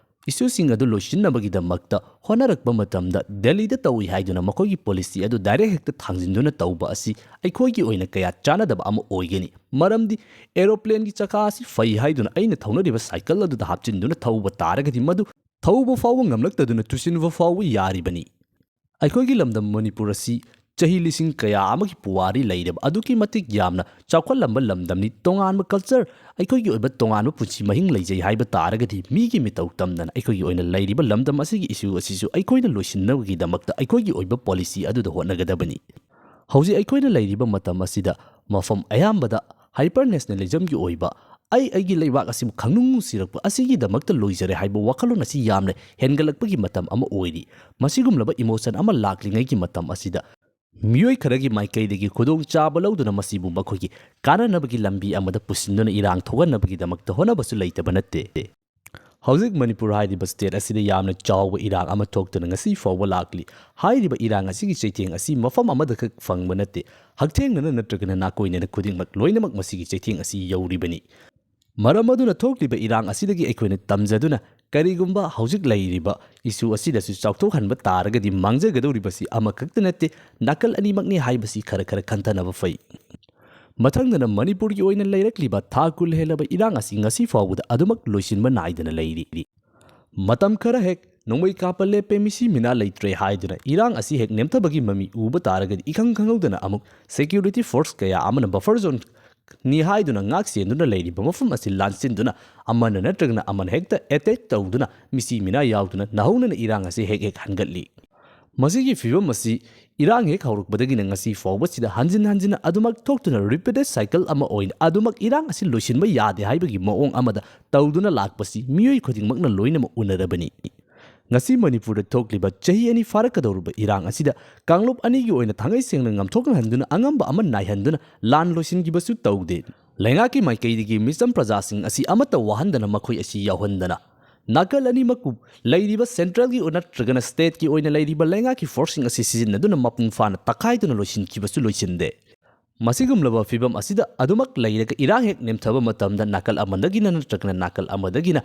ꯏꯁꯨꯁꯤꯡ ꯑꯗꯨ ꯂꯣꯏꯁꯤꯟꯅꯕꯒꯤꯗꯃꯛꯇ ꯍꯣꯠꯅꯔꯛꯄ ꯃꯇꯝꯗ ꯗꯦꯜꯂꯤꯗ ꯇꯧꯏ ꯍꯥꯏꯗꯨꯅ ꯃꯈꯣꯏꯒꯤ ꯄꯣꯂꯤꯁꯤ ꯑꯗꯨ ꯗꯥꯏꯔꯦꯛ ꯍꯦꯛꯇ ꯊꯥꯡꯖꯤꯟꯗꯨꯅ ꯇꯧꯕ ꯑꯁꯤ ꯑꯩꯈꯣꯏꯒꯤ ꯑꯣꯏꯅ ꯀꯌꯥ ꯆꯥꯟꯅꯗꯕ ꯑꯃ ꯑꯣꯏꯒꯅꯤ꯫ ꯃꯔꯝꯗꯤ ꯑꯦꯔꯣꯄ꯭ꯂꯦꯟꯒꯤ ꯆꯀꯥ ꯑꯁꯤ ꯐꯩ ꯍꯥꯏꯗꯨꯅ ꯑꯩꯅ ꯊꯧꯅꯔꯤꯕ ꯁꯥꯏꯀꯜ ꯑꯗꯨꯗ ꯍꯥꯞꯆꯤꯟꯗꯨꯅ ꯊꯧꯕ ꯇꯥꯔꯒꯗꯤ ꯃꯗꯨ ꯊꯧꯕ ꯐꯥꯎꯕ ꯉꯝꯂꯛꯇꯗꯨꯅ ꯇꯨꯁꯤꯟꯕ ꯐꯥꯎꯕ ꯌꯥꯔꯤꯕꯅꯤ꯫ ꯑꯩꯈꯣꯏꯒꯤ ꯂꯝꯗꯝ ꯃꯅꯤꯄꯨꯔ ꯑꯁꯤ ꯆꯍꯤ ꯂꯤꯁꯤꯡ ꯀꯌꯥ ꯑꯃꯒꯤ ꯄꯨꯋꯥꯔꯤ ꯂꯩꯔꯕ, ꯑꯗꯨꯛꯀꯤ ꯃꯇꯤꯛ ꯌꯥꯝꯅ ꯆꯥꯎꯈꯠꯂꯝꯕ ꯂꯝꯗꯝꯅꯤ꯫ ꯇꯣꯉꯥꯟꯕ ꯀꯜꯆꯔ, ꯑꯩꯈꯣꯏꯒꯤ ꯑꯣꯏꯕ ꯇꯣꯉꯥꯟꯕ ꯄꯨꯟꯁꯤ ꯃꯍꯤꯡ ꯂꯩꯖꯩ ꯍꯥꯏꯕ ꯇꯥꯔꯒꯗꯤ, ꯃꯤꯒꯤ ꯃꯇꯧ ꯇꯝꯗꯅ ꯑꯩꯈꯣꯏꯒꯤ ꯑꯣꯏꯅ ꯂꯩꯔꯤꯕ ꯂꯝꯗꯝ ꯑꯁꯤꯒꯤ ꯏꯁꯨ ꯑꯁꯤꯁꯨ ꯑꯩꯈꯣꯏꯅ ꯂꯣꯏꯁꯤꯟꯅꯕꯒꯤꯗꯃꯛꯇ ꯑꯩꯈꯣꯏꯒꯤ ꯑꯣꯏꯕ ꯄꯣꯂꯤꯁꯤ ꯑꯗꯨꯗ ꯍꯣꯠꯅꯒꯗꯕꯅꯤ꯫ ꯍꯧꯖꯤꯛ ꯑꯩꯈꯣꯏꯅ ꯂꯩꯔꯤꯕ ꯃꯇꯝ ꯑꯁꯤꯗ ꯃꯐꯝ ꯑꯌꯥꯝꯕꯗ ꯍꯥꯏꯄꯔ ꯅꯦꯁꯅꯦꯂꯤꯖꯝꯒꯤ ꯑꯣꯏꯕ, ꯑꯩ ꯑꯩꯒꯤ ꯂꯩꯕꯥꯛ ꯑꯁꯤꯕꯨ ꯈꯪꯅꯨꯡ ꯅꯨꯡꯁꯤꯔꯛꯄ ꯑꯁꯤꯒꯤꯗꯃꯛꯇ ꯂꯣꯏꯖꯔꯦ ꯍꯥꯏꯕ ꯋꯥꯈꯜꯂꯣꯟ ꯑꯁꯤ ꯌꯥꯝꯅ ꯍꯦꯟꯒꯠꯂꯛꯄꯒꯤ ꯃꯇꯝ ꯑꯃ ꯑꯣꯏꯔꯤ꯫ ꯃꯁꯤꯒꯨꯝꯂꯕ ꯏꯃꯣꯁꯟ ꯑꯃ ꯂꯥꯛꯂꯤꯉꯩꯒꯤ ꯃꯇꯝ ꯑꯁꯤꯗ ꯃꯤꯑꯣꯏ ꯈꯔꯒꯤ ꯃꯥꯏꯀꯩꯗꯒꯤ ꯈꯨꯗꯣꯡꯆꯥꯕ ꯂꯧꯗꯨꯅ ꯃꯁꯤꯕꯨ ꯃꯈꯣꯏꯒꯤ ꯀꯥꯟꯅꯅꯕꯒꯤ ꯂꯝꯕꯤ ꯑꯃꯗ ꯄꯨꯁꯤꯟꯗꯨꯅ ꯏꯔꯥꯡ ꯊꯣꯛꯍꯟꯅꯕꯒꯤꯗꯃꯛꯇ ꯍꯣꯠꯅꯕꯁꯨ ꯂꯩꯇꯕ ꯅꯠꯇꯦ꯫ ꯍꯧꯖꯤꯛ ꯃꯅꯤꯄꯨꯔ ꯍꯥꯏꯔꯤꯕ ꯁ꯭ꯇꯦꯠ ꯑꯁꯤꯗ ꯌꯥꯝꯅ ꯆꯥꯎꯕ ꯏꯔꯥꯡ ꯑꯃ ꯊꯣꯛꯇꯨꯅ ꯉꯁꯤ ꯐꯥꯎꯕ ꯂꯥꯛꯂꯤ꯫ ꯍꯥꯏꯔꯤꯕ ꯏꯔꯥꯡ ꯑꯁꯤꯒꯤ ꯆꯩꯊꯦꯡ ꯑꯁꯤ ꯃꯐꯝ ꯑꯃꯗꯈꯛ ꯐꯪꯕ ꯅꯠꯇꯦ, ꯍꯛꯊꯦꯡꯅꯅ ꯅꯠꯇ꯭ꯔꯒꯅ ꯅꯥꯀꯣꯏꯅꯅ ꯈꯨꯗꯤꯡꯃꯛ ꯂꯣꯏꯅꯃꯛ ꯃꯁꯤꯒꯤ ꯆꯩꯊꯦꯡ ꯑꯁꯤ ꯌꯧꯔꯤꯕꯅꯤ꯫ ꯃꯔꯝ ꯑꯗꯨꯅ ꯊꯣꯛꯂꯤꯕ ꯏꯔꯥꯡ ꯑꯁꯤꯗꯒꯤ ꯑꯩꯈꯣꯏꯅ ꯇꯝꯖꯗꯨꯅ ꯀꯔꯤꯒꯨꯝꯕ ꯍꯧꯖꯤꯛ ꯂꯩꯔꯤꯕ ꯏꯁꯨ ꯑꯁꯤꯗꯁꯨ ꯆꯥꯎꯊꯣꯛꯍꯟꯕ ꯇꯥꯔꯒꯗꯤ ꯃꯥꯡꯖꯒꯗꯧꯔꯤꯕꯁꯤ ꯑꯃꯈꯛꯇ ꯅꯠꯇꯦ, ꯅꯥꯀꯜ ꯑꯅꯤꯃꯛꯅꯤ ꯍꯥꯏꯕꯁꯤ ꯈꯔ ꯈꯔ ꯈꯟꯊꯅꯕ ꯐꯩ꯫ ꯃꯊꯪꯗꯅ ꯃꯅꯤꯄꯨꯔꯒꯤ ꯑꯣꯏꯅ ꯂꯩꯔꯛꯂꯤꯕ ꯊꯥ ꯀꯨꯟ ꯍꯦꯜꯂꯕ ꯏꯔꯥꯡ ꯑꯁꯤ ꯉꯁꯤ ꯐꯥꯎꯕꯗ ꯑꯗꯨꯃꯛ ꯂꯣꯏꯁꯤꯟꯕ ꯅꯥꯏꯗꯅ ꯂꯩꯔꯤ꯫ ꯃꯇꯝ ꯈꯔ ꯍꯦꯛ ꯅꯣꯡꯃꯩ ꯀꯥꯞꯄ ꯂꯦꯞꯄꯦ, ꯃꯤꯁꯤ ꯃꯤꯅꯥ ꯂꯩꯇ꯭ꯔꯦ ꯍꯥꯏꯗꯨꯅ ꯏꯔꯥꯡ ꯑꯁꯤ ꯍꯦꯛ ꯅꯦꯝꯊꯕꯒꯤ ꯃꯃꯤ ꯎꯕ ꯇꯥꯔꯒꯗꯤ ꯏꯈꯪ ꯈꯪꯍꯧꯗꯅ ꯑꯃꯨꯛ ꯁꯦꯀ꯭ꯌꯨꯔꯤꯇꯤ ꯐꯣꯔꯁ ꯀꯌꯥ ꯑꯃꯅ ꯕꯐꯔ ꯖꯣꯟ ꯅꯤ ꯍꯥꯏꯗꯨꯅ ꯉꯥꯛ ꯁꯦꯟꯗꯨꯅ ꯂꯩꯔꯤꯕ ꯃꯐꯝ ꯑꯁꯤ ꯂꯥꯟꯁꯤꯟꯗꯨꯅ ꯑꯃꯅ ꯅꯠꯇ꯭ꯔꯒꯅ ꯑꯃꯅ ꯍꯦꯛꯇ ꯑꯦꯇꯦꯛ ꯇꯧꯗꯨꯅ ꯃꯤꯁꯤ ꯃꯤꯅꯥ ꯌꯥꯎꯗꯨꯅ ꯅꯧꯍꯧꯅꯅ ꯏꯔꯥꯡ ꯑꯁꯤ ꯍꯦꯛ ꯍꯦꯛ ꯍꯟꯒꯠꯂꯤ꯫ ꯃꯁꯤꯒꯤ ꯐꯤꯕꯝ ꯑꯁꯤ ꯏꯔꯥꯡ ꯍꯦꯛ ꯍꯧꯔꯛꯄꯗꯒꯤꯅ ꯉꯁꯤ ꯐꯥꯎꯕꯁꯤꯗ ꯍꯟꯖꯤꯟ ꯍꯟꯖꯤꯟꯅ ꯑꯗꯨꯃꯛ ꯊꯣꯛꯇꯨꯅ ꯔꯤꯄꯤꯇꯦꯠ ꯁꯥꯏꯀꯜ ꯑꯃ ꯑꯣꯏꯅ ꯑꯗꯨꯃꯛ ꯏꯔꯥꯡ ꯑꯁꯤ ꯂꯣꯏꯁꯤꯟꯕ ꯌꯥꯗꯦ ꯍꯥꯏꯕꯒꯤ ꯃꯑꯣꯡ ꯑꯃꯗ ꯇꯧꯗꯨꯅ ꯂꯥꯛꯄꯁꯤ ꯃꯤꯑꯣꯏ ꯈꯨꯗꯤꯡꯃꯛꯅ ꯂꯣꯏꯅꯃꯛ ꯎꯅꯔꯕꯅꯤ꯫ ꯉꯁꯤ ꯃꯅꯤꯄꯨꯔꯗ ꯊꯣꯛꯂꯤꯕ ꯆꯍꯤ ꯑꯅꯤ ꯐꯥꯔꯛꯀꯗꯧꯔꯕ ꯏꯔꯥꯡ ꯑꯁꯤꯗ ꯀꯥꯡꯂꯨꯞ ꯑꯅꯤꯒꯤ ꯑꯣꯏꯅ ꯊꯥꯡꯉꯩ ꯁꯦꯡꯅ ꯉꯝꯊꯣꯛꯅꯍꯟꯗꯨꯅ ꯑꯉꯝꯕ ꯑꯃ ꯅꯥꯏꯍꯟꯗꯨꯅ ꯂꯥꯟ ꯂꯣꯏꯁꯤꯟꯈꯤꯕꯁꯨ ꯇꯧꯗꯦ꯫ ꯂꯩꯉꯥꯛꯀꯤ ꯃꯥꯏꯀꯩꯗꯒꯤ ꯃꯤꯆꯝ ꯄ꯭ꯔꯖꯥꯁꯤꯡ ꯑꯁꯤ ꯑꯃꯠꯇ ꯋꯥꯍꯟꯗꯅ ꯃꯈꯣꯏ ꯑꯁꯤ ꯌꯥꯎꯍꯟꯗꯅ ꯅꯥꯀꯜ ꯑꯅꯤꯃꯛꯄꯨ ꯂꯩꯔꯤꯕ ꯁꯦꯟꯇ꯭ꯔꯦꯜꯒꯤ ꯅꯠꯇ꯭ꯔꯒꯅ ꯁ꯭ꯇꯦꯠꯀꯤ ꯑꯣꯏꯅ ꯂꯩꯔꯤꯕ ꯂꯩꯉꯥꯛꯀꯤ ꯐꯣꯔꯁꯁꯤꯡ ꯑꯁꯤ ꯁꯤꯖꯤꯟꯅꯗꯨꯅ ꯃꯄꯨꯡ ꯐꯥꯅ ꯇꯛꯈꯥꯏꯗꯨꯅ ꯂꯣꯏꯁꯤꯟꯈꯤꯕꯁꯨ ꯂꯣꯏꯁꯤꯟꯗꯦ꯫ ꯃꯁꯤꯒꯨꯝꯂꯕ ꯐꯤꯕꯝ ꯑꯁꯤꯗ ꯑꯗꯨꯃꯛ ꯂꯩꯔꯒ ꯏꯔꯥꯡ ꯍꯦꯛ ꯅꯦꯝꯊꯕ ꯃꯇꯝꯗ ꯅꯥꯀꯜ ꯑꯃꯗꯒꯤꯅ ꯅꯠꯇ꯭ꯔꯒꯅ ꯅꯥꯀꯜ ꯑꯃꯗꯒꯤꯅ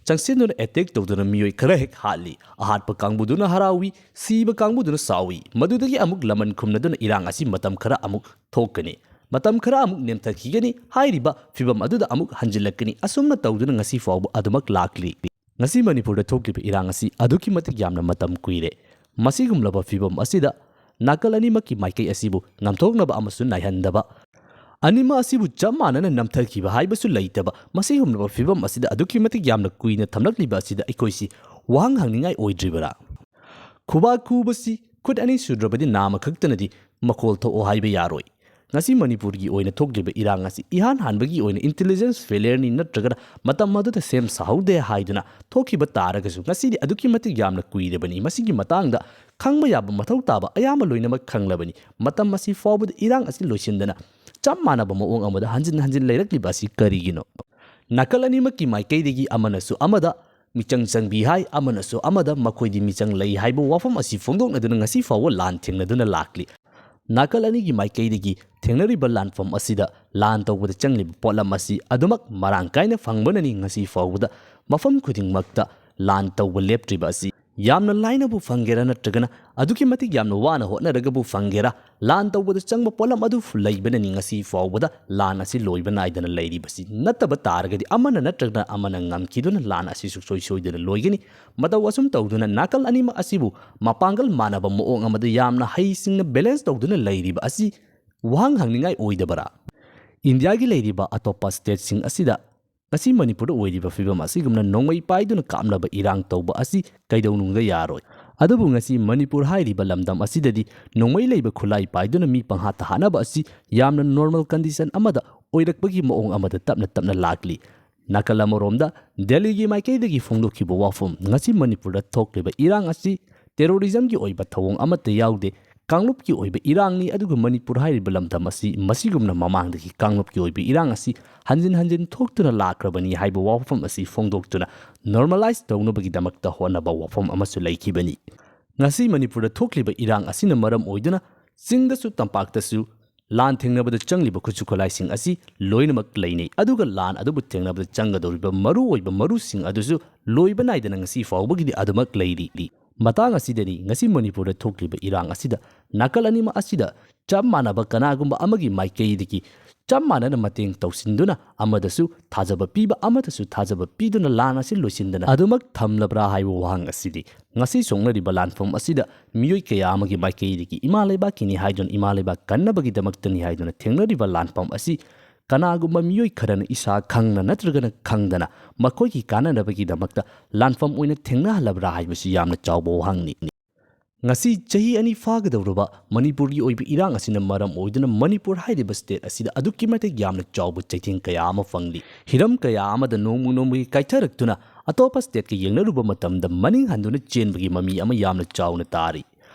ꯆꯪꯁꯤꯟꯗꯨꯅ ꯑꯦꯇꯦꯛ ꯇꯧꯗꯨꯅ ꯃꯤꯑꯣꯏ ꯈꯔ ꯍꯦꯛ ꯍꯥꯠꯂꯤ꯫ ꯑꯍꯥꯠꯄ ꯀꯥꯡꯕꯨꯗꯨꯅ ꯍꯔꯥꯎꯏ, ꯁꯤꯕ ꯀꯥꯡꯕꯨꯗꯨꯅ ꯁꯥꯎꯏ꯫ ꯃꯗꯨꯗꯒꯤ ꯑꯃꯨꯛ ꯂꯃꯟ ꯈꯨꯝꯅꯗꯨꯅ ꯏꯔꯥꯡ ꯑꯁꯤ ꯃꯇꯝ ꯈꯔ ꯑꯃꯨꯛ ꯊꯣꯛꯀꯅꯤ꯫ ꯃꯇꯝ ꯈꯔ ꯑꯃꯨꯛ ꯅꯦꯝꯊꯈꯤꯒꯅꯤ꯫ ꯍꯥꯏꯔꯤꯕ ꯐꯤꯕꯝ ꯑꯗꯨꯗ ꯑꯃꯨꯛ ꯍꯟꯖꯤꯜꯂꯛꯀꯅꯤ꯫ ꯑꯁꯨꯝꯅ ꯇꯧꯗꯨꯅ ꯉꯁꯤ ꯐꯥꯎꯕ ꯑꯗꯨꯃꯛ ꯂꯥꯛꯂꯤ꯫ ꯉꯁꯤ ꯃꯅꯤꯄꯨꯔꯗ ꯊꯣꯛꯂꯤꯕ ꯏꯔꯥꯡ ꯑꯁꯤ ꯑꯗꯨꯛꯀꯤ ꯃꯇꯤꯛ ꯌꯥꯝꯅ ꯃꯇꯝ ꯀꯨꯏꯔꯦ꯫ ꯃꯁꯤꯒꯨꯝꯂꯕ ꯐꯤꯕꯝ ꯑꯁꯤꯗ ꯅꯥꯀꯜ ꯑꯅꯤꯃꯛꯀꯤ ꯃꯥꯏꯀꯩ ꯑꯁꯤꯕꯨ ꯉꯝꯊꯣꯛꯅꯕ ꯑꯃꯁꯨ ꯅꯥꯏꯍꯟꯗꯕ, ꯑꯅꯤꯃꯛ ꯑꯁꯤꯕꯨ ꯆꯞ ꯃꯥꯟꯅꯅ ꯅꯝꯊꯈꯤꯕ ꯍꯥꯏꯕꯁꯨ ꯂꯩꯇꯕ, ꯃꯁꯤꯒꯨꯝꯂꯕ ꯐꯤꯕꯝ ꯑꯁꯤꯗ ꯑꯗꯨꯛꯀꯤ ꯃꯇꯤꯛ ꯌꯥꯝꯅ ꯀꯨꯏꯅ ꯊꯝꯂꯛꯂꯤꯕ ꯑꯁꯤꯗ ꯑꯩꯈꯣꯏꯁꯤ ꯋꯥꯍꯪ ꯍꯪꯅꯤꯡꯉꯥꯏ ꯑꯣꯏꯗ꯭ꯔꯤꯕꯔꯥ? ꯈꯨꯕꯥꯛ ꯈꯨꯕꯁꯤ ꯈꯨꯠ ꯑꯅꯤ ꯁꯨꯗ꯭ꯔꯕꯗꯤ ꯅꯥꯝꯃ ꯈꯛꯇꯅꯗꯤ ꯃꯈꯣꯜ ꯊꯣꯛꯑꯣ ꯍꯥꯏꯕ ꯌꯥꯔꯣꯏ꯫ ꯉꯁꯤ ꯃꯅꯤꯄꯨꯔꯒꯤ ꯑꯣꯏꯅ ꯊꯣꯛꯂꯤꯕ ꯏꯔꯥꯡ ꯑꯁꯤ ꯏꯍꯥꯟ ꯍꯥꯟꯕꯒꯤ ꯑꯣꯏꯅ ꯏꯟꯇꯦꯂꯤꯖꯦꯟꯁ ꯐꯦꯂꯤꯌꯔꯅꯤ ꯅꯠꯇ꯭ꯔꯒꯅ ꯃꯇꯝ ꯑꯗꯨꯗ ꯁꯦꯝ ꯁꯥꯍꯧꯗꯦ ꯍꯥꯏꯗꯨꯅ ꯊꯣꯛꯈꯤꯕ ꯇꯥꯔꯒꯁꯨ, ꯉꯁꯤꯗꯤ ꯑꯗꯨꯛꯀꯤ ꯃꯇꯤꯛ ꯌꯥꯝꯅ ꯀꯨꯏꯔꯕꯅꯤ꯫ ꯃꯁꯤꯒꯤ ꯃꯇꯥꯡꯗ ꯈꯪꯕ ꯌꯥꯕ ꯃꯊꯧ ꯇꯥꯕ ꯑꯌꯥꯝꯕ ꯂꯣꯏꯅꯃꯛ ꯈꯪꯂꯕꯅꯤ꯫ ꯃꯇꯝ ꯑꯁꯤ ꯐꯥꯎꯕꯗ ꯏꯔꯥꯡ ꯑꯁꯤ ꯂꯣꯏꯁꯤꯟꯗꯅ ꯆꯞ ꯃꯥꯟꯅꯕ ꯃꯑꯣꯡ ꯑꯃꯗ ꯍꯟꯖꯤꯟ ꯍꯟꯖꯤꯟ ꯂꯩꯔꯛꯂꯤꯕ ꯑꯁꯤ ꯀꯔꯤꯒꯤꯅꯣ? ꯅꯥꯀꯜ ꯑꯅꯤꯃꯛꯀꯤ ꯃꯥꯏꯀꯩꯗꯒꯤ ꯑꯃꯅꯁꯨ ꯑꯃꯗ ꯃꯤꯆꯪ ꯆꯪꯕꯤ ꯍꯥꯏ, ꯑꯃꯅꯁꯨ ꯑꯃꯗ ꯃꯈꯣꯏꯗꯤ ꯃꯤꯆꯪ ꯂꯩ ꯍꯥꯏꯕ ꯋꯥꯐꯝ ꯑꯁꯤ ꯐꯣꯡꯗꯣꯛꯅꯗꯨꯅ ꯉꯁꯤ ꯐꯥꯎꯕ ꯂꯥꯟ ꯊꯦꯡꯅꯗꯨꯅ ꯂꯥꯛꯂꯤ꯫ ꯅꯥꯀꯜ ꯑꯅꯤꯒꯤ ꯃꯥꯏꯀꯩꯗꯒꯤ ꯊꯦꯡꯅꯔꯤꯕ ꯂꯥꯟꯐꯝ ꯑꯁꯤꯗ ꯂꯥꯟ ꯇꯧꯕꯗ ꯆꯪꯂꯤꯕ ꯄꯣꯠꯂꯝ ꯑꯁꯤ ꯑꯗꯨꯃꯛ ꯃꯔꯥꯡ ꯀꯥꯏꯅ ꯐꯪꯕꯅꯅꯤ ꯉꯁꯤ ꯐꯥꯎꯕꯗ ꯃꯐꯝ ꯈꯨꯗꯤꯡꯃꯛꯇ ꯂꯥꯟ ꯇꯧꯕ ꯂꯦꯞꯇ꯭ꯔꯤꯕ ꯑꯁꯤ꯫ ꯌꯥꯝꯅ ꯂꯥꯏꯅꯕꯨ ꯐꯪꯒꯦꯔꯥ ꯅꯠꯇ꯭ꯔꯒꯅ ꯑꯗꯨꯛꯀꯤ ꯃꯇꯤꯛ ꯌꯥꯝꯅ ꯋꯥꯅ ꯍꯣꯠꯅꯔꯒꯕꯨ ꯐꯪꯒꯦꯔꯥ, ꯂꯥꯟ ꯇꯧꯕꯗ ꯆꯪꯕ ꯄꯣꯠꯂꯝ ꯑꯗꯨ ꯂꯩꯕꯅꯅꯤ ꯉꯁꯤ ꯐꯥꯎꯕꯗ ꯂꯥꯟ ꯑꯁꯤ ꯂꯣꯏꯕ ꯅꯥꯏꯗꯅ ꯂꯩꯔꯤꯕꯁꯤ꯫ ꯅꯠꯇꯕ ꯇꯥꯔꯒꯗꯤ ꯑꯃꯅ ꯅꯠꯇ꯭ꯔꯒꯅ ꯑꯃꯅ ꯉꯝꯈꯤꯗꯨꯅ ꯂꯥꯟ ꯑꯁꯤ ꯁꯨꯡꯁꯣꯏ ꯁꯣꯏꯗꯅ ꯂꯣꯏꯒꯅꯤ꯫ ꯃꯇꯧ ꯑꯁꯨꯝ ꯇꯧꯗꯨꯅ ꯅꯥꯀꯜ ꯑꯅꯤꯃꯛ ꯑꯁꯤꯕꯨ ꯃꯄꯥꯡꯒꯜ ꯃꯥꯟꯅꯕ ꯃꯑꯣꯡ ꯑꯃꯗ ꯌꯥꯝꯅ ꯍꯩꯁꯤꯡꯅ balance ꯇꯧꯗꯨꯅ ꯂꯩꯔꯤꯕ ꯑꯁꯤ ꯋꯥꯍꯪ ꯍꯪꯅꯤꯡꯉꯥꯏ ꯑꯣꯏꯗꯕꯔꯥ? ꯏꯟꯗꯤꯌꯥꯒꯤ ꯂꯩꯔꯤꯕ ꯑꯇꯣꯞꯄ stateꯁꯤꯡ ꯑꯁꯤꯗ ꯉꯁꯤ ꯃꯅꯤꯄꯨꯔꯗ ꯑꯣꯏꯔꯤꯕ ꯐꯤꯕꯝ ꯑꯁꯤꯒꯨꯝꯅ ꯅꯣꯡꯃꯩ ꯄꯥꯏꯗꯨꯅ ꯀꯥꯞꯅꯕ ꯏꯔꯥꯡ ꯇꯧꯕ ꯑꯁꯤ ꯀꯩꯗꯧꯅꯨꯡꯗ ꯌꯥꯔꯣꯏ꯫ ꯑꯗꯨꯕꯨ ꯉꯁꯤ ꯃꯅꯤꯄꯨꯔ ꯍꯥꯏꯔꯤꯕ ꯂꯝꯗꯝ ꯑꯁꯤꯗꯗꯤ ꯅꯣꯡꯃꯩ ꯂꯩꯕ ꯈꯨꯠꯂꯥꯏ ꯄꯥꯏꯗꯨꯅ ꯃꯤ ꯄꯪꯍꯥꯠꯇ ꯍꯥꯠꯅꯕ ꯑꯁꯤ ꯌꯥꯝꯅ normal condition ꯑꯃꯗ ꯑꯣꯏꯔꯛꯄꯒꯤ ꯃꯑꯣꯡ ꯑꯃꯗ ꯇꯞꯅ ꯇꯞꯅ ꯂꯥꯛꯂꯤ꯫ ꯅꯥꯀꯜ ꯑꯃꯔꯣꯝꯗ ꯗꯦꯜꯂꯤꯒꯤ ꯃꯥꯏꯀꯩꯗꯒꯤ ꯐꯣꯡꯗꯣꯛꯈꯤꯕ ꯋꯥꯐꯝ, ꯉꯁꯤ ꯃꯅꯤꯄꯨꯔꯗ ꯊꯣꯛꯂꯤꯕ ꯏꯔꯥꯡ ꯑꯁꯤ terrorismꯒꯤ ꯑꯣꯏꯕ ꯊꯧꯑꯣꯡ ꯑꯃꯠꯇ ꯌꯥꯎꯗꯦ, ꯀꯥꯡꯂꯨꯞꯀꯤ ꯑꯣꯏꯕ ꯏꯔꯥꯡꯅꯤ, ꯑꯗꯨꯒ ꯃꯅꯤꯄꯨꯔ ꯍꯥꯏꯔꯤꯕ ꯂꯝꯗꯝ ꯑꯁꯤ ꯃꯁꯤꯒꯨꯝꯅ ꯃꯃꯥꯡꯗꯒꯤ ꯀꯥꯡꯂꯨꯞꯀꯤ ꯑꯣꯏꯕ ꯏꯔꯥꯡ ꯑꯁꯤ ꯍꯟꯖꯤꯟ ꯍꯟꯖꯤꯟ ꯊꯣꯛꯇꯨꯅ ꯂꯥꯛꯈ꯭ꯔꯕꯅꯤ ꯍꯥꯏꯕ ꯋꯥꯐꯝ ꯑꯁꯤ ꯐꯣꯡꯗꯣꯛꯇꯨꯅ normalise ꯇꯧꯅꯕꯒꯤꯗꯃꯛꯇ ꯍꯣꯠꯅꯕ ꯋꯥꯐꯝ ꯑꯃꯁꯨ ꯂꯩꯈꯤꯕꯅꯤ꯫ ꯉꯁꯤ ꯃꯅꯤꯄꯨꯔꯗ ꯊꯣꯛꯂꯤꯕ ꯏꯔꯥꯡ ꯑꯁꯤꯅ ꯃꯔꯝ ꯑꯣꯏꯗꯨꯅ ꯆꯤꯡꯗꯁꯨ ꯇꯝꯄꯥꯛꯇꯁꯨ ꯂꯥꯟ ꯊꯦꯡꯅꯕꯗ ꯆꯪꯂꯤꯕ ꯈꯨꯠꯁꯨ ꯈꯨꯠꯂꯥꯏꯁꯤꯡ ꯑꯁꯤ ꯂꯣꯏꯅꯃꯛ ꯂꯩꯅꯩ, ꯑꯗꯨꯒ ꯂꯥꯟ ꯑꯗꯨꯕꯨ ꯊꯦꯡꯅꯕꯗ ꯆꯪꯒꯗꯧꯔꯤꯕ ꯃꯔꯨꯑꯣꯏꯕ ꯃꯔꯨꯁꯤꯡ ꯑꯗꯨꯁꯨ ꯂꯣꯏꯕ ꯅꯥꯏꯗꯅ ꯉꯁꯤ ꯐꯥꯎꯕꯒꯤꯗꯤ ꯑꯗꯨꯃꯛ ꯂꯩꯔꯤ꯫ ꯃꯇꯥꯡ ꯑꯁꯤꯗꯅꯤ ꯉꯁꯤ ꯃꯅꯤꯄꯨꯔꯗ ꯊꯣꯛꯂꯤꯕ ꯏꯔꯥꯡ ꯑꯁꯤꯗ ꯅꯥꯀꯜ ꯑꯅꯤꯃꯛ ꯑꯁꯤꯗ ꯆꯞ ꯃꯥꯟꯅꯕ ꯀꯅꯥꯒꯨꯝꯕ ꯑꯃꯒꯤ ꯃꯥꯏꯀꯩꯗꯒꯤ ꯆꯞ ꯃꯥꯟꯅꯅ ꯃꯇꯦꯡ ꯇꯧꯁꯤꯟꯗꯨꯅ ꯑꯃꯗꯁꯨ ꯊꯥꯖꯕ ꯄꯤꯕ, ꯑꯃꯗꯁꯨ ꯊꯥꯖꯕ ꯄꯤꯗꯨꯅ ꯂꯥꯟ ꯑꯁꯤ ꯂꯣꯏꯁꯤꯟꯗꯅ ꯑꯗꯨꯃꯛ ꯊꯝꯂꯕ꯭ꯔꯥ ꯍꯥꯏꯕ ꯋꯥꯍꯪ ꯑꯁꯤꯗꯤ ꯉꯁꯤ ꯁꯣꯛꯅꯔꯤꯕ ꯂꯥꯟꯐꯝ ꯑꯁꯤꯗ ꯃꯤꯑꯣꯏ ꯀꯌꯥ ꯑꯃꯒꯤ ꯃꯥꯏꯀꯩꯗꯒꯤ ꯏꯃꯥ ꯂꯩꯕꯥꯛꯀꯤꯅꯤ ꯍꯥꯏꯗꯨꯅ, ꯏꯃꯥ ꯂꯩꯕꯥꯛ ꯀꯟꯅꯕꯒꯤꯗꯃꯛꯇꯅꯤ ꯍꯥꯏꯗꯨꯅ ꯊꯦꯡꯅꯔꯤꯕ ꯂꯥꯟꯐꯝ ꯑꯁꯤ ꯀꯅꯥꯒꯨꯝꯕ ꯃꯤꯑꯣꯏ ꯈꯔꯅ ꯏꯁꯥ ꯈꯪꯅ ꯅꯠꯇ꯭ꯔꯒꯅ ꯈꯪꯗꯅ ꯃꯈꯣꯏꯒꯤ ꯀꯥꯟꯅꯅꯕꯒꯤꯗꯃꯛꯇ ꯂꯥꯟꯐꯝ ꯑꯣꯏꯅ ꯊꯦꯡꯅꯍꯜꯂꯕ꯭ꯔꯥ ꯍꯥꯏꯕꯁꯤ ꯌꯥꯝꯅ ꯆꯥꯎꯕ ꯋꯥꯍꯪꯅꯤ꯫ ꯉꯁꯤ ꯆꯍꯤ ꯑꯅꯤ ꯐꯥꯒꯗꯧꯔꯕ ꯃꯅꯤꯄꯨꯔꯒꯤ ꯑꯣꯏꯕ ꯏꯔꯥꯡ ꯑꯁꯤꯅ ꯃꯔꯝ ꯑꯣꯏꯗꯨꯅ ꯃꯅꯤꯄꯨꯔ ꯍꯥꯏꯔꯤꯕ state ꯑꯁꯤꯗ ꯑꯗꯨꯛꯀꯤ ꯃꯇꯤꯛ ꯌꯥꯝꯅ ꯆꯥꯎꯕ ꯆꯩꯊꯦꯡ ꯀꯌꯥ ꯑꯃ ꯐꯪꯂꯤ꯫ ꯍꯤꯔꯝ ꯀꯌꯥ ꯑꯃꯗ ꯅꯣꯡꯃ ꯅꯣꯡꯃꯒꯤ ꯀꯥꯏꯊꯔꯛꯇꯨꯅ ꯑꯇꯣꯞꯄ stateꯀ ꯌꯦꯡꯅꯔꯨꯕ ꯃꯇꯝꯗ ꯃꯅꯤꯡ ꯍꯟꯗꯨꯅ ꯆꯦꯟꯕꯒꯤ ꯃꯃꯤ ꯑꯃ ꯌꯥꯝꯅ ꯆꯥꯎꯅ ꯇꯥꯔꯤ꯫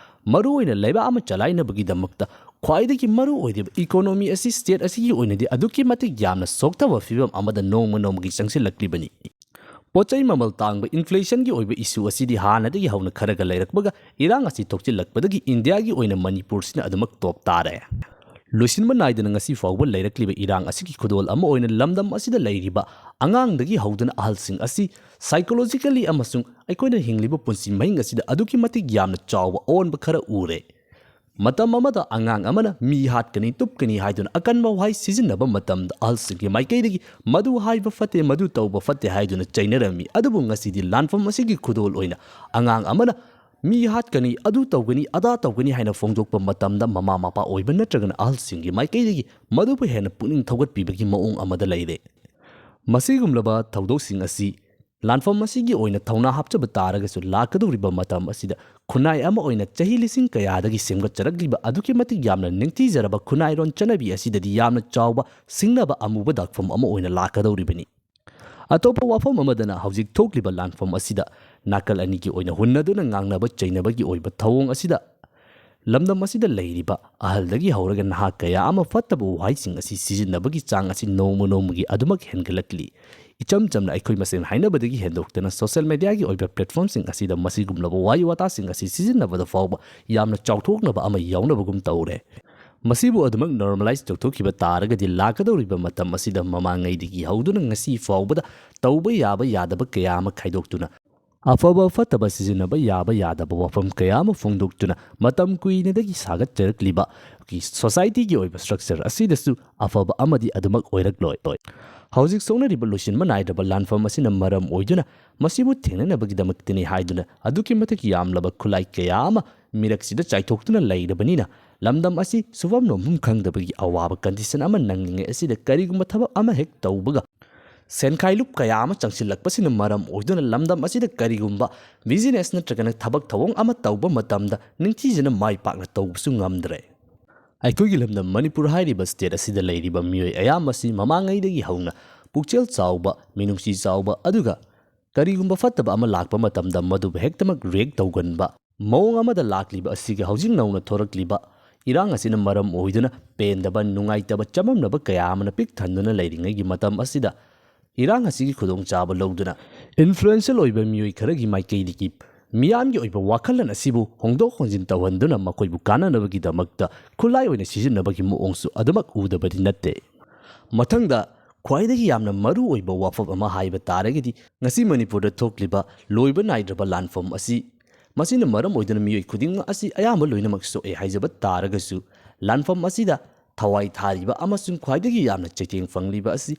ꯃꯔꯨꯑꯣꯏꯅ ꯂꯩꯕꯥꯛ ꯑꯃ ꯆꯂꯥꯏꯅꯕꯒꯤꯗꯃꯛꯇ ꯈ꯭ꯋꯥꯏꯗꯒꯤ ꯃꯔꯨ ꯑꯣꯏꯔꯤꯕ ꯏꯀꯣꯅꯣꯃꯤ ꯑꯁꯤ ꯁ꯭ꯇꯦꯠ ꯑꯁꯤꯒꯤ ꯑꯣꯏꯅꯗꯤ ꯑꯗꯨꯛꯀꯤ ꯃꯇꯤꯛ ꯌꯥꯝꯅ ꯁꯣꯛꯊꯕ ꯐꯤꯕꯝ ꯑꯃꯗ ꯅꯣꯡꯃ ꯅꯣꯡꯃꯒꯤ ꯆꯪꯁꯤꯜꯂꯛꯂꯤꯕꯅꯤ꯫ ꯄꯣꯠ ꯆꯩ ꯃꯃꯜ ꯇꯥꯡꯕ, ꯏꯟꯐ꯭ꯂꯦꯁꯟꯒꯤ ꯑꯣꯏꯕ ꯏꯁꯨ ꯑꯁꯤꯗꯤ ꯍꯥꯟꯅꯗꯒꯤ ꯍꯧꯅ ꯈꯔꯒ ꯂꯩꯔꯛꯄꯒ, ꯏꯔꯥꯡ ꯑꯁꯤ ꯊꯣꯛꯆꯤꯜꯂꯛꯄꯗꯒꯤ ꯏꯟꯗꯤꯌꯥꯒꯤ ꯑꯣꯏꯅ ꯃꯅꯤꯄꯨꯔꯁꯤꯅ ꯑꯗꯨꯃꯛ ꯇꯣꯞ ꯇꯥꯔꯦ꯫ ꯂꯣꯏꯁꯤꯟꯕ ꯅꯥꯏꯗꯅ ꯉꯁꯤ ꯐꯥꯎꯕ ꯂꯩꯔꯛꯂꯤꯕ ꯏꯔꯥꯡ ꯑꯁꯤꯒꯤ ꯈꯨꯗꯣꯜ ꯑꯃ ꯑꯣꯏꯅ ꯂꯝꯗꯝ ꯑꯁꯤꯗ ꯂꯩꯔꯤꯕ ꯑꯉꯥꯡꯗꯒꯤ ꯍꯧꯗꯨꯅ ꯑꯍꯜꯁꯤꯡ ꯑꯁꯤ psychologically ꯑꯃꯁꯨꯡ ꯑꯩꯈꯣꯏꯅ ꯍꯤꯡꯂꯤꯕ ꯄꯨꯟꯁꯤ ꯃꯍꯤꯡ ꯑꯁꯤꯗ ꯑꯗꯨꯛꯀꯤ ꯃꯇꯤꯛ ꯌꯥꯝꯅ ꯆꯥꯎꯕ ꯑꯑꯣꯟꯕ ꯈꯔ ꯎꯔꯦ꯫ ꯃꯇꯝ ꯑꯃꯗ ꯑꯉꯥꯡ ꯑꯃꯅ ꯃꯤ ꯍꯥꯠꯀꯅꯤ, ꯇꯨꯞꯀꯅꯤ ꯍꯥꯏꯗꯨꯅ ꯑꯀꯟꯕ ꯋꯥꯍꯩ ꯁꯤꯖꯤꯟꯅꯕ ꯃꯇꯝꯗ, ꯑꯍꯜꯁꯤꯡꯒꯤ ꯃꯥꯏꯀꯩꯗꯒꯤ "ꯃꯗꯨ ꯍꯥꯏꯕ ꯐꯠꯇꯦ, ꯃꯗꯨ ꯇꯧꯕ ꯐꯠꯇꯦ" ꯍꯥꯏꯗꯨꯅ ꯆꯩꯅꯔꯝꯃꯤ꯫ ꯑꯗꯨꯕꯨ ꯉꯁꯤꯗꯤ ꯂꯥꯟꯐꯝ ꯑꯁꯤꯒꯤ ꯈꯨꯗꯣꯜ ꯑꯣꯏꯅ ꯑꯉꯥꯡ ꯑꯃꯅ "ꯃꯤ ꯍꯥꯠꯀꯅꯤ, ꯑꯗꯨ ꯇꯧꯒꯅꯤ, ꯑꯗꯥ ꯇꯧꯒꯅꯤ" ꯍꯥꯏꯅ ꯐꯣꯡꯗꯣꯛꯄ ꯃꯇꯝꯗ, ꯃꯃꯥ ꯃꯄꯥ ꯑꯣꯏꯕ ꯅꯠꯇ꯭ꯔꯒꯅ ꯑꯍꯜꯁꯤꯡꯒꯤ ꯃꯥꯏꯀꯩꯗꯒꯤ ꯃꯗꯨꯕꯨ ꯍꯦꯟꯅ ꯄꯨꯛꯅꯤꯡ ꯊꯧꯒꯠꯄꯤꯕꯒꯤ ꯃꯑꯣꯡ ꯑꯃꯗ ꯂꯩꯔꯦ꯫ ꯃꯁꯤꯒꯨꯝꯂꯕ ꯊꯧꯗꯣꯛꯁꯤꯡ ꯑꯁꯤ ꯂꯥꯟꯐꯝ ꯑꯁꯤꯒꯤ ꯑꯣꯏꯅ ꯊꯧꯅꯥ ꯍꯥꯞꯆꯕ ꯇꯥꯔꯒꯁꯨ, ꯂꯥꯛꯀꯗꯧꯔꯤꯕ ꯃꯇꯝ ꯑꯁꯤꯗ ꯈꯨꯟꯅꯥꯏ ꯑꯃ ꯑꯣꯏꯅ ꯆꯍꯤ ꯂꯤꯁꯤꯡ ꯀꯌꯥꯗꯒꯤ ꯁꯦꯝꯒꯠꯆꯔꯛꯂꯤꯕ ꯑꯗꯨꯛꯀꯤ ꯃꯇꯤꯛ ꯌꯥꯝꯅ ꯅꯤꯡꯊꯤꯖꯔꯕ ꯈꯨꯟꯅꯥꯏꯔꯣꯟ ꯆꯠꯅꯕꯤ ꯑꯁꯤꯗꯗꯤ ꯌꯥꯝꯅ ꯆꯥꯎꯕ ꯁꯤꯡꯅꯕ ꯑꯃꯨꯕ ꯗꯥꯛꯐꯝ ꯑꯃ ꯑꯣꯏꯅ ꯂꯥꯛꯀꯗꯧꯔꯤꯕꯅꯤ꯫ ꯑꯇꯣꯞꯄ ꯋꯥꯐꯝ ꯑꯃꯗꯅ, ꯍꯧꯖꯤꯛ ꯊꯣꯛꯂꯤꯕ ꯂꯥꯟꯐꯝ ꯑꯁꯤꯗ ꯅꯥꯀꯜ ꯑꯅꯤꯒꯤ ꯑꯣꯏꯅ ꯍꯨꯟꯅꯗꯨꯅ ꯉꯥꯡꯅꯕ ꯆꯩꯅꯕꯒꯤ ꯑꯣꯏꯕ ꯊꯧꯑꯣꯡ ꯑꯁꯤꯗ ꯂꯝꯗꯝ ꯑꯁꯤꯗ ꯂꯩꯔꯤꯕ ꯑꯍꯜꯗꯒꯤ ꯍꯧꯔꯒ ꯅꯍꯥ ꯀꯌꯥ ꯑꯃ ꯐꯠꯇꯕ ꯋꯥꯍꯩꯁꯤꯡ ꯑꯁꯤ ꯁꯤꯖꯤꯟꯅꯕꯒꯤ ꯆꯥꯡ ꯑꯁꯤ ꯅꯣꯡꯃ ꯅꯣꯡꯃꯒꯤ ꯑꯗꯨꯃꯛ ꯍꯦꯟꯒꯠꯂꯛꯂꯤ꯫ ꯏꯆꯝ ꯆꯝꯅ ꯑꯩꯈꯣꯏ ꯃꯁꯦꯟ ꯍꯥꯏꯅꯕꯗꯒꯤ ꯍꯦꯟꯗꯣꯛꯇꯅ social media ꯒꯤ ꯑꯣꯏꯕ platform ꯁꯤꯡ ꯑꯁꯤꯗ ꯃꯁꯤꯒꯨꯝꯂꯕ ꯋꯥꯍꯩ ꯋꯥꯇꯥꯁꯤꯡ ꯑꯁꯤ ꯁꯤꯖꯤꯟꯅꯕꯗ ꯐꯥꯎꯕ ꯌꯥꯝꯅ ꯆꯥꯎꯊꯣꯛꯅꯕ ꯑꯃ ꯌꯥꯎꯅꯕꯒꯨꯝ ꯇꯧꯔꯦ꯫ ꯃꯁꯤꯕꯨ ꯑꯗꯨꯃꯛ normalise ꯇꯧꯊꯣꯛꯈꯤꯕ ꯇꯥꯔꯒꯗꯤ, ꯂꯥꯛꯀꯗꯧꯔꯤꯕ ꯃꯇꯝ ꯑꯁꯤꯗ ꯃꯃꯥꯡꯉꯩꯗꯒꯤ ꯍꯧꯗꯨꯅ ꯉꯁꯤ ꯐꯥꯎꯕꯗ ꯇꯧꯕ ꯌꯥꯕ ꯌꯥꯗꯕ ꯀꯌꯥ ꯑꯃ ꯈꯥꯏꯗꯣꯛꯇꯨꯅ, ꯑꯐꯕ ꯐꯠꯇꯕ ꯁꯤꯖꯤꯟꯅꯕ ꯌꯥꯕ ꯌꯥꯗꯕ ꯋꯥꯐꯝ ꯀꯌꯥ ꯑꯃ ꯐꯣꯡꯗꯣꯛꯇꯨꯅ, ꯃꯇꯝ ꯀꯨꯏꯅꯗꯒꯤ ꯁꯥꯒꯠꯆꯔꯛꯂꯤꯕ society ꯒꯤ ꯑꯣꯏꯕ structure ꯑꯁꯤꯗꯁꯨ ꯑꯐꯕ ꯑꯃꯗꯤ ꯑꯗꯨꯃꯛ ꯑꯣꯏꯔꯛꯂꯣꯏ꯫ ꯍꯧꯖꯤꯛ ꯁꯣꯛꯅꯔꯤꯕ ꯂꯣꯏꯁꯤꯟꯕ ꯅꯥꯏꯗ꯭ꯔꯕ ꯂꯥꯟꯐꯝ ꯑꯁꯤꯅ ꯃꯔꯝ ꯑꯣꯏꯗꯨꯅ, ꯃꯁꯤꯕꯨ ꯊꯦꯡꯅꯅꯕꯒꯤꯗꯃꯛꯇꯅꯤ ꯍꯥꯏꯗꯨꯅ ꯑꯗꯨꯛꯀꯤ ꯃꯇꯤꯛ ꯌꯥꯝꯂꯕ ꯈꯨꯠꯂꯥꯏ ꯀꯌꯥ ꯑꯃ ꯃꯤꯔꯛꯁꯤꯗ ꯆꯥꯏꯊꯣꯛꯇꯨꯅ ꯂꯩꯔꯕꯅꯤꯅ, ꯂꯝꯗꯝ ꯑꯁꯤ ꯁꯨꯐꯝ ꯅꯣꯝꯐꯝ ꯈꯪꯗꯕꯒꯤ ꯑꯋꯥꯕ condition ꯑꯃ ꯅꯪꯂꯤꯉꯩ ꯑꯁꯤꯗ, ꯀꯔꯤꯒꯨꯝꯕ ꯊꯕꯛ ꯑꯃ ꯍꯦꯛ ꯇꯧꯕꯒ ꯁꯦꯟꯈꯥꯏ ꯂꯨꯞ ꯀꯌꯥ ꯑꯃ ꯆꯪꯁꯤꯜꯂꯛꯄꯁꯤꯅ ꯃꯔꯝ ꯑꯣꯏꯗꯨꯅ, ꯂꯝꯗꯝ ꯑꯁꯤꯗ ꯀꯔꯤꯒꯨꯝꯕ business ꯅꯠꯇ꯭ꯔꯒꯅ ꯊꯕꯛ ꯊꯧꯑꯣꯡ ꯑꯃ ꯇꯧꯕ ꯃꯇꯝꯗ ꯅꯤꯡꯊꯤꯖꯅ ꯃꯥꯏ ꯄꯥꯛꯅ ꯇꯧꯕꯁꯨ ꯉꯝꯗ꯭ꯔꯦ꯫ ꯑꯩꯈꯣꯏꯒꯤ ꯂꯝꯗꯝ ꯃꯅꯤꯄꯨꯔ ꯍꯥꯏꯔꯤꯕ state ꯑꯁꯤꯗ ꯂꯩꯔꯤꯕ ꯃꯤꯑꯣꯏ ꯑꯌꯥꯝꯕꯁꯤ ꯃꯃꯥꯡꯉꯩꯗꯒꯤ ꯍꯧꯅ ꯄꯨꯛꯆꯦꯜ ꯆꯥꯎꯕ, ꯃꯤꯅꯨꯡꯁꯤ ꯆꯥꯎꯕ, ꯑꯗꯨꯒ ꯀꯔꯤꯒꯨꯝꯕ ꯐꯠꯇꯕ ꯑꯃ ꯂꯥꯛꯄ ꯃꯇꯝꯗ ꯃꯗꯨꯕꯨ ꯍꯦꯛꯇꯃꯛ react ꯇꯧꯒꯟꯕ ꯃꯑꯣꯡ ꯑꯃꯗ ꯂꯥꯛꯂꯤꯕ ꯑꯁꯤꯒ ꯍꯧꯖꯤꯛ ꯅꯧꯅ ꯊꯣꯔꯛꯂꯤꯕ ꯏꯔꯥꯡ ꯑꯁꯤꯅ ꯃꯔꯝ ꯑꯣꯏꯗꯨꯅ ꯄꯦꯟꯗꯕ, ꯅꯨꯡꯉꯥꯏꯇꯕ, ꯆꯃꯝꯅꯕ ꯀꯌꯥ ꯑꯃꯅ ꯄꯤꯛ ꯊꯟꯗꯨꯅ ꯂꯩꯔꯤꯉꯩꯒꯤ ꯃꯇꯝ ꯑꯁꯤꯗ, ꯏꯔꯥꯡ ꯑꯁꯤꯒꯤ ꯈꯨꯗꯣꯡꯆꯥꯕ ꯂꯧꯗꯨꯅ ꯏꯟꯐ꯭ꯂꯨꯌꯦꯟꯁꯤꯌꯦꯜ ꯑꯣꯏꯕ ꯃꯤꯑꯣꯏ ꯈꯔꯒꯤ ꯃꯥꯏꯀꯩꯗꯒꯤ ꯃꯤꯌꯥꯝꯒꯤ ꯑꯣꯏꯕ ꯋꯥꯈꯜꯂꯣꯟ ꯑꯁꯤꯕꯨ ꯍꯣꯡꯗꯣꯛ ꯍꯣꯡꯖꯤꯟ ꯇꯧꯍꯟꯗꯨꯅ ꯃꯈꯣꯏꯕꯨ ꯀꯥꯟꯅꯅꯕꯒꯤꯗꯃꯛꯇ ꯈꯨꯠꯂꯥꯏ ꯑꯣꯏꯅ ꯁꯤꯖꯤꯟꯅꯕꯒꯤ ꯃꯑꯣꯡꯁꯨ ꯑꯗꯨꯃꯛ ꯎꯗꯕꯗꯤ ꯅꯠꯇꯦ꯫ ꯃꯊꯪꯗ, ꯈ꯭ꯋꯥꯏꯗꯒꯤ ꯌꯥꯝꯅ ꯃꯔꯨ ꯑꯣꯏꯕ ꯋꯥꯐꯝ ꯑꯃ ꯍꯥꯏꯕ ꯇꯥꯔꯒꯗꯤ, ꯉꯁꯤ ꯃꯅꯤꯄꯨꯔꯗ ꯊꯣꯛꯂꯤꯕ ꯂꯣꯏꯕ ꯅꯥꯏꯗ꯭ꯔꯕ ꯂꯥꯟꯐꯝ ꯑꯁꯤ, ꯃꯁꯤꯅ ꯃꯔꯝ ꯑꯣꯏꯗꯨꯅ ꯃꯤꯑꯣꯏ ꯈꯨꯗꯤꯡꯃꯛ ꯑꯁꯤ ꯑꯌꯥꯝꯕ ꯂꯣꯏꯅꯃꯛ ꯁꯣꯛꯑꯦ ꯍꯥꯏꯖꯕ ꯇꯥꯔꯒꯁꯨ, ꯂꯥꯟꯐꯝ ꯑꯁꯤꯗ ꯊꯋꯥꯏ ꯊꯥꯔꯤꯕ ꯑꯃꯁꯨꯡ ꯈ꯭ꯋꯥꯏꯗꯒꯤ ꯌꯥꯝꯅ ꯆꯩꯊꯦꯡ ꯐꯪꯂꯤꯕ ꯑꯁꯤ